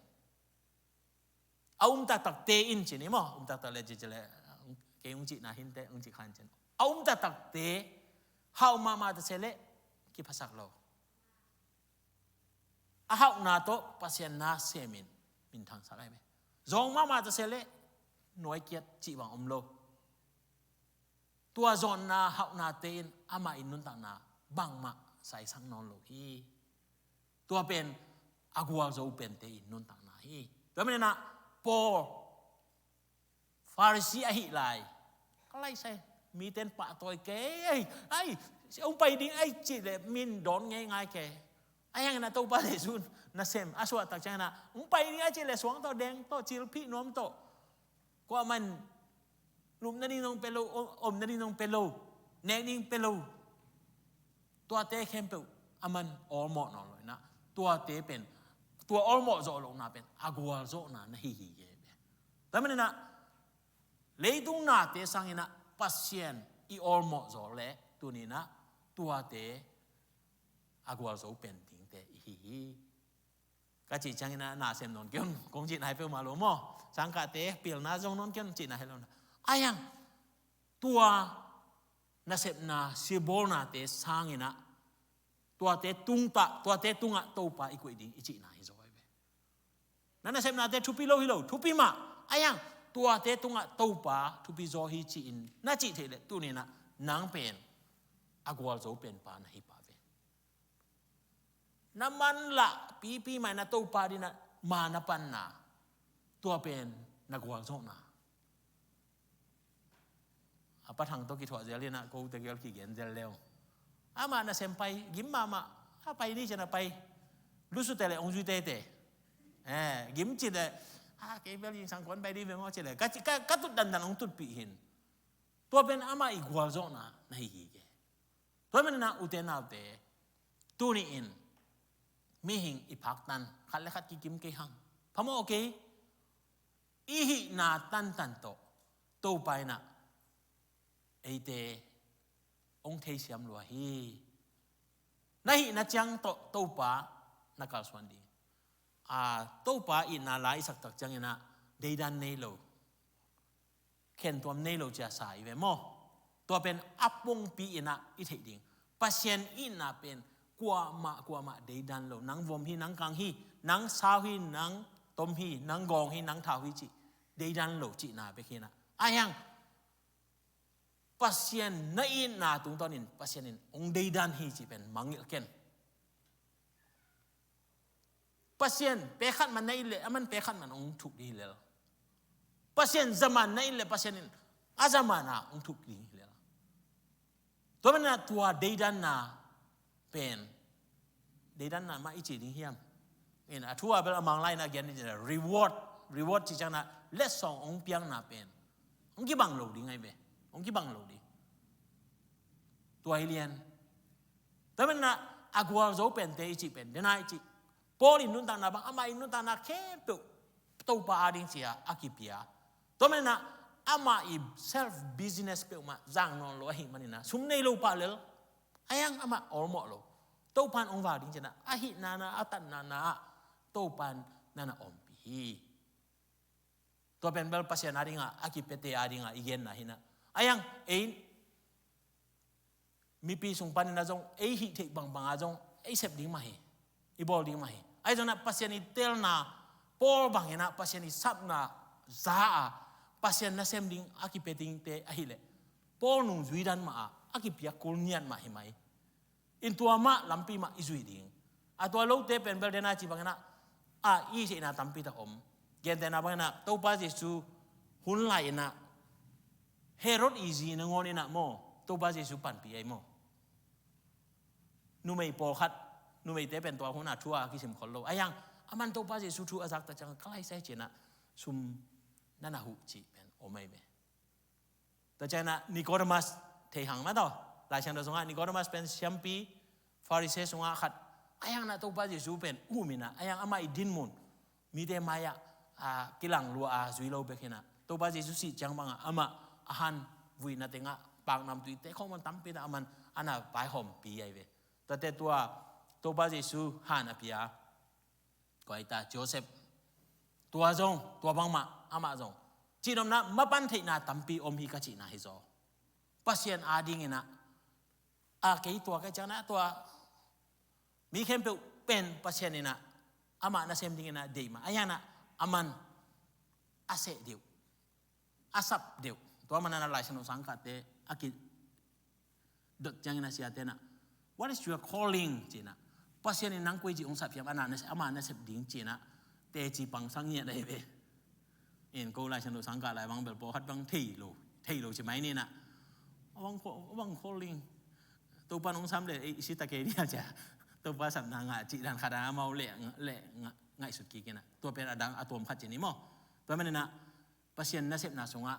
a um taktak te in cin i maw, um taktak le cin cin le, kei hong cihna hinte hong cih khan cin, a um taktak te hauh mahmah ta se le kiphasak lo. A hauhna tawh Pasian na semin minthangsak ahi ve. Zawng mahmah ta se le nuaikiat cih bang om lo. Tua zawnna hauhnate in amah in nuntakna bangmah saisak nawn lo hi. Tua pen a gualzo pente in nuntakna hi. Tua maninah Paul Pharisee ahih lai, ka lai sai, miten pahtawi kei, ai, ai, hong pai ding ai cih leh min dawn ngeingai kei. Ahi hangin a Topa Jesuh nasem a suahtak ciangin ah hong pai ding ai cih leh suang tawh deng tawh cilphih nuam tawh, kuaman lupna ding zong pe lo, om, omna ding zong pe lo, nek ding pe lo. Tuate khempeuh aman awlmawh nawn lo inah, tuate pen, tua awlmawh zawh lohna pen a gualzawhna na hi hi ke. Tua maninah leitung nate sanginah Pasian i awlmawh zawh leh tuninah tuate a gualzo pen dingte i hi hi. Ka cih cianginah nasem nawn kei un kong cihna hi peuhmah lo maw? Sangkahte pilna zong nawn kei un cihna hi lo na. Ahi hang tua nasepna siabawlnate sanginah tuate tungtah, tuate tungah Topa i koih ding i cihna hi zaw hi ve. Na nasepnate thupi lo hi lo, thupi mah. Ahi hang tuate tungah Topa thupi zaw hi ci-in na cih theih leh tuninah nang pen a gualzo penpa na hi pah ve. Na manlah pipi mah in a Topa dinah ma na panna, tua pen na gualzawhna. A Pa Thang tawh kithuah zel inah ko tegel kigen zel leu. Amah nasem pai, gim mahmah, a pai ni cian a pai. Lusute le hong zui tete. Eh, gim cih le, a kei bel zingsang kuan pai dih ve maw cih le, ka, ka, ka tut dandan hong tutpih hin. Tua pen amah i gualzawhna na hi hi ke. Tua maninah ute naute, tuni-in mihing i phaktan khat le khat kikim kei hang, phamawh kei. I hihna tantan tawh Topa inah eite hong theisiam lua hi. Na hihna ciang tawh Topa na kalsuan ding. A, Topa itna la i saktak cianginah deidan nei lo, khentuam nei lo cia sa i ve maw? Tua pen a pongpi inah i theih ding. Pasian itna pen kuamah kuamah deidan lo. Nang vom hi, nang kang hi, nang sau hi, nang tom hi, nang gawng hi, nang thau hi cih deidan lo cihna bek hinah. Ahi hang Pasian na itna tungtawnin Pasian in hong deidan hi cih pen mangngilh ken. Pasian pekhat man na it leh aman pekhat man hong thuk ding hi lel. Pasian zaman na it leh Pasian in a zaman ah hong thuk ding hi lel. Tua maninah tua deidanna pen, deidanna mah i ci ding hiam? In a thu a bel a Manglai in a gen ding reward, reward ci cianginah letsong hong piakna pen hong kibang lo ding ahi ve. Hong kibang lo ding. Tua hi lian. Tua maninah a gualzo pente i cih pen dena i cih, Paul in nuntakna bang, amah in nuntakna khempeuh Topa ading cia a kipia. Tua maninah amah i self business peuhmah zang nawn lo ahih maninah sum nei lo pah lel. Ahi hang amah awlmawh lo. Topa in hong vak ding cianah a hihna na, a tatna na ah Topa in na na ompih hi. Tua pen bel Pasian adingah a kipiate adingah i genna hinah. Ahi hang ei mipi sung paninah zong ei hih theih bangbangah zong ei sep ding mah hi. I bawl ding mah hi. Ahi zonah Pasian i telna, Paul banginah Pasian i sapna za a Pasian nasem ding a kipia dingte ahileh Paul nungzui dan mah ah a kipiak kul niat mah hi mai. In tua mah lampi mah i zuih ding. A tua lote pen bel dena ci banginah a i theihna tampi tak om. Gentehna banginah Topa Jesu hun lai inah Herod i zi nangawn inah maw, Topa Jesu panpih ahi maw? Numei pawlkhat, numeite pen tua hun a thu a kisim khol lo. Ahi hang aman Topa Jesu thu a zakta ciang ka laisai cinah sum na na huh cih pen om ahi ve. Tua cianah Nicodemus thei hang mah tawh. Laisiangtho sungah Nicodemus pen siampi Pharisee sungah khat. Ahi hang na Topa Jesu pen um inah, ahi hang amah i dinmun mite mai-ah a kilang lua a zui lo bek hinah, Topa Jesu sih ciang bangah amah a han vuihna tengah paknamtui te khawng man tampi inah aman a na vaihawmpi ahi ve. Tuate tua Topa Jesu han a pia kua hi ta, Joseph. Tua zong tua bangmah amah zong cihnopna mapan theihna tampi om hi ka cihna hi zaw. Pasian adinginah a kei tua ka cianah tua mi khempeuh pen Pasian inah amah nasem dinginah deih mah ahi hanah aman a seh deuh, a sap deuh. Tua manah Laisiangtho sangkahte a kidot ciangin a siate inah What is your calling? Ci-in ah, Pasian in nang koi ci hong sap hiam, a na, ama nasep ding ci-in ah, teci pangsak ngiat ahi ve. In ko Lai Siangtho sang kah lai bang bel pawlkhat bang thei lo, thei lo ci mai ni-in ah, a bang, a bang calling, Topa nong sam le i si ta kei dia cia, Topa sapna ngah cih dan khat a amau leh, leh ngah, ngaihsut kik in ah, tua pen a dang a tuam khat ci ni maw. Tua manin ah Pasian nasepna sungah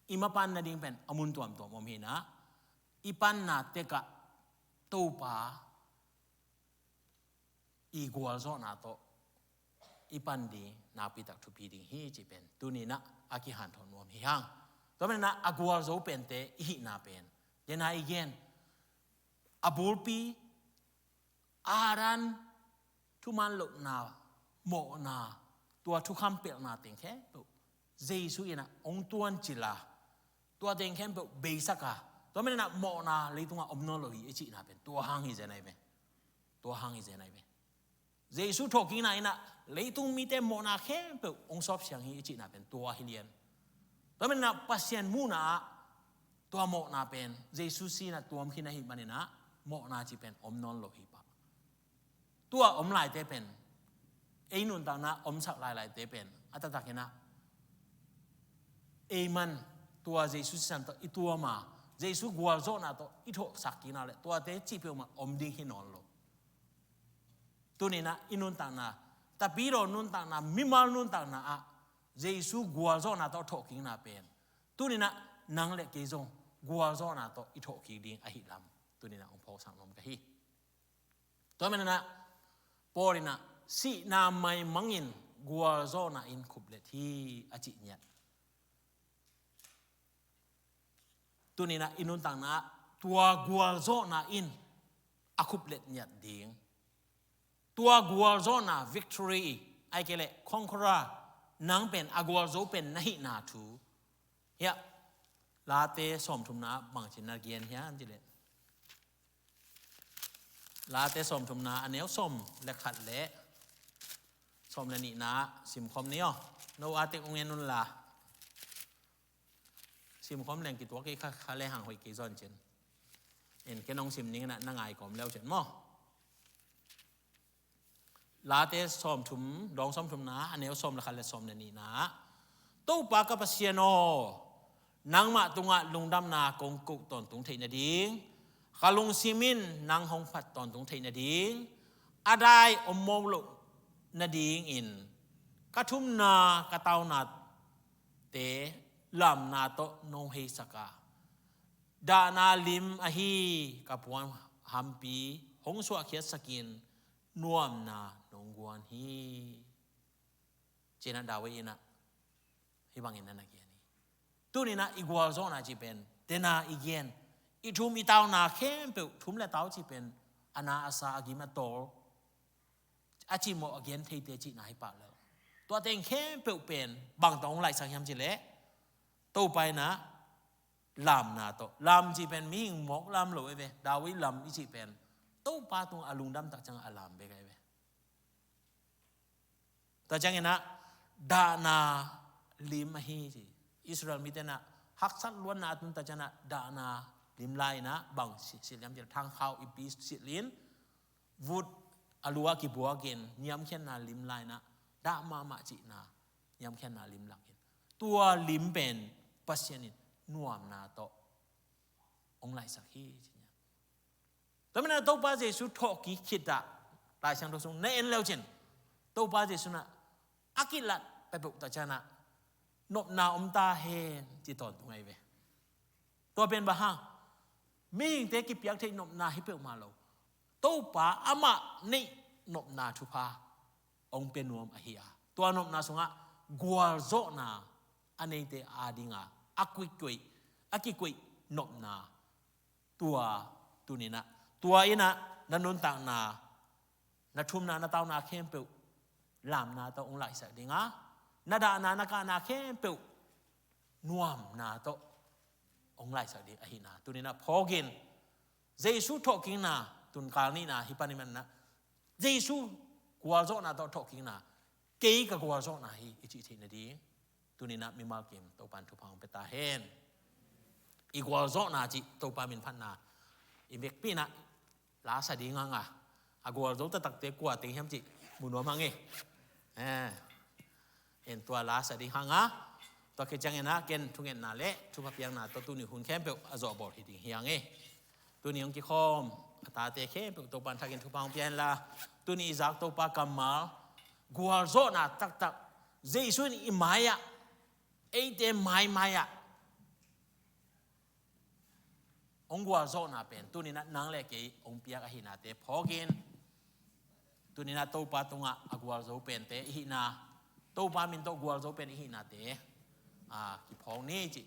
i mapan nading pen a mun tuamtuam om hi-in ah, i panna tekah Topa i gualzawhna tawh i pan ding nakpi tak thupi ding hi cih pen tuni-in ah a kihanthawn nuam hi hang. Tua manin ah a gualzo pente i hihna pen, den a i gen, a bulpi, a dan, thuman lohna, mawhna, tua thukham pelhna teng khempeuh Jesu in ah hong tuancil a, tua teng khempeuh beisak a, tua manin ah mawhna leitungah om nawn lo hi i cihna pen tua hang hi zen ahi ve. Tua hang hi zen ahi ve. Jesu thawhkikna in ah leitung mite mawhna khempeuh hong sawpsiang hi i cihna pen tua hi lian. Tua manin ah Pasian muhna ah tua mawhna pen Jesu si-in ah tuam khin ahih manin ah mawhna cih pen om nawn lo hi pah. Tua om laite pen, ei nuntakna omsak lailaite pen a taktak in ah, ei man, tua Jesu sisan tawh i tuam a, Jesu gualzawhna tawh i thawhsak kikna le tuate cih peuhmah om ding hi nawn lo. Tuni-in ah i nuntakna, tapidaw nuntakna, mimal nuntakna ah Jesu gualzawhna tawh thawhkikna pen tuni-in ah nang le kei zong gualzawhna tawh i thawhkik ding ahih lam tuni-in ah hong phawksak nuam ka hi. Tua manin ah Paul in ah, sihna maimangin gualzawhna in khuplet hi a cih ngiat. Tuni-in ah i nuntakna ah tua gualzawhna in a khuplet ngiat ding. Tua gualzawhna, victory, ahih kei leh conqueror, nang pen a gualzo pen na hihna thu. Hiah, Late sawmthumna bangci na gen hiam cih leh, Late sawmthumna a neu sawm le khat le sawm le nihna simkhawm ni aw. No a tek ung en un la. Simkhawm leng kituak kei kha, kha le hang hoih kei zaw cin. En ken hong sim ning in ah na ngai kawm leu cin maw. Late sawmthum, dawng sawmthumna a neu sawm le khat le sawm le nihna. Topa ka Pasian aw, nangmah tungah lungdamna kong koh tawntung theih nading, ka lungsim in nang hong phat tawntung theih nading, a dai om mawk loh nadingin ka thumna ka taunate lamna tawh nong heisak a, dahna lim ahi ka puan hampi hong suahkhiatsakin nuamna nong guan hi. Ci-in ah David in ah hih bangin na na gen hi. Tuni-in ah i gualzawhna cih pen, den a i gen, i thum i tauna khempeuh, thum le tau cih pen a na a sa, a gim a tawl, a cimawh a gen theite cihna hi pah lel. Tua teng khempeuh pen bang tawh hong laihsak hiam cih leh, Topa in ah lamna tawh. Lam cih pen mihing mawk lam lo hi ve. David lam i cih pen Topa tungah a lungdam tak ciangah a lam bek ahi ve. Tua ciangin ah dahna lim ahi ci. Israel mite in ah haksat luatna a tun tak ciangin ah dahna lim lai-in ah bang silh hiam cih leh, thangkhau ipi silh in, vut a lu ah kibuakin niamkhiatna lim lai-in ah dah mahmah cihna, niamkhiatna lim lakin, tua lim pen Pasian in nuamna tawh hong laihsak hi ci. Tua manin ah Topa Jesu thawhkik khit ah Lai Siangtho sung na en leu cin, Topa Jesu in ah a kilat peuhpeuh tak ciangin ah nopna om ta hen ci tawntung ahi ve. Tua pen bang hang, mihingte kipiak theih nopna hi peuhmah lo, Topa amah neih nopna thupha hong pia nuam ahi a, tua nopna sungah gualzawhna a neite adinga a kikoih, a kikoih nopna, tua tuni-in ah, tua in ah na nuntakna, na thumna, na tauna khempeuh lamna tawh hong laihsak ding a, na dahna, na kahna khempeuh nuamna tawh hong laihsak ding ahihna tuni-in ah phawk in, Jesu thawhkikna, tunkal nihna hih panin ah, Jesu gualzawhna tawh thawhkikna, kei ka gualzawhna hi i cih theih nading tuni-in ah mimal kim Topa in thupha hong pia ta hen. I gualzawhna cih Topa min phatna i vekpi-in ah la sa ding hang a, a gualzo taktakte kua teng hiam cih mu nuam hang e. Eh, en tua la sa ding hang a, tua khit ciangin ah ken thungetna le thupha piakna tawh tuni hun khempeuh a zawh bawl hi ding hi hang e. Tuni hong kikhawm a tate khempeuh Topa'n thakin thupha hong pia hen la, tuni i zak Topa kammal gualzawhna taktak, Jesu in i mai-ah, eite maimai-ah hong gualzawhna pen tuni-in ah nang le kei hong piak ahihnate phawkin, tuni-in ah Topa tungah a gualzo pente i hihna, Topa min tawh gualzo pen i hihnate, a, kiphawk ni cih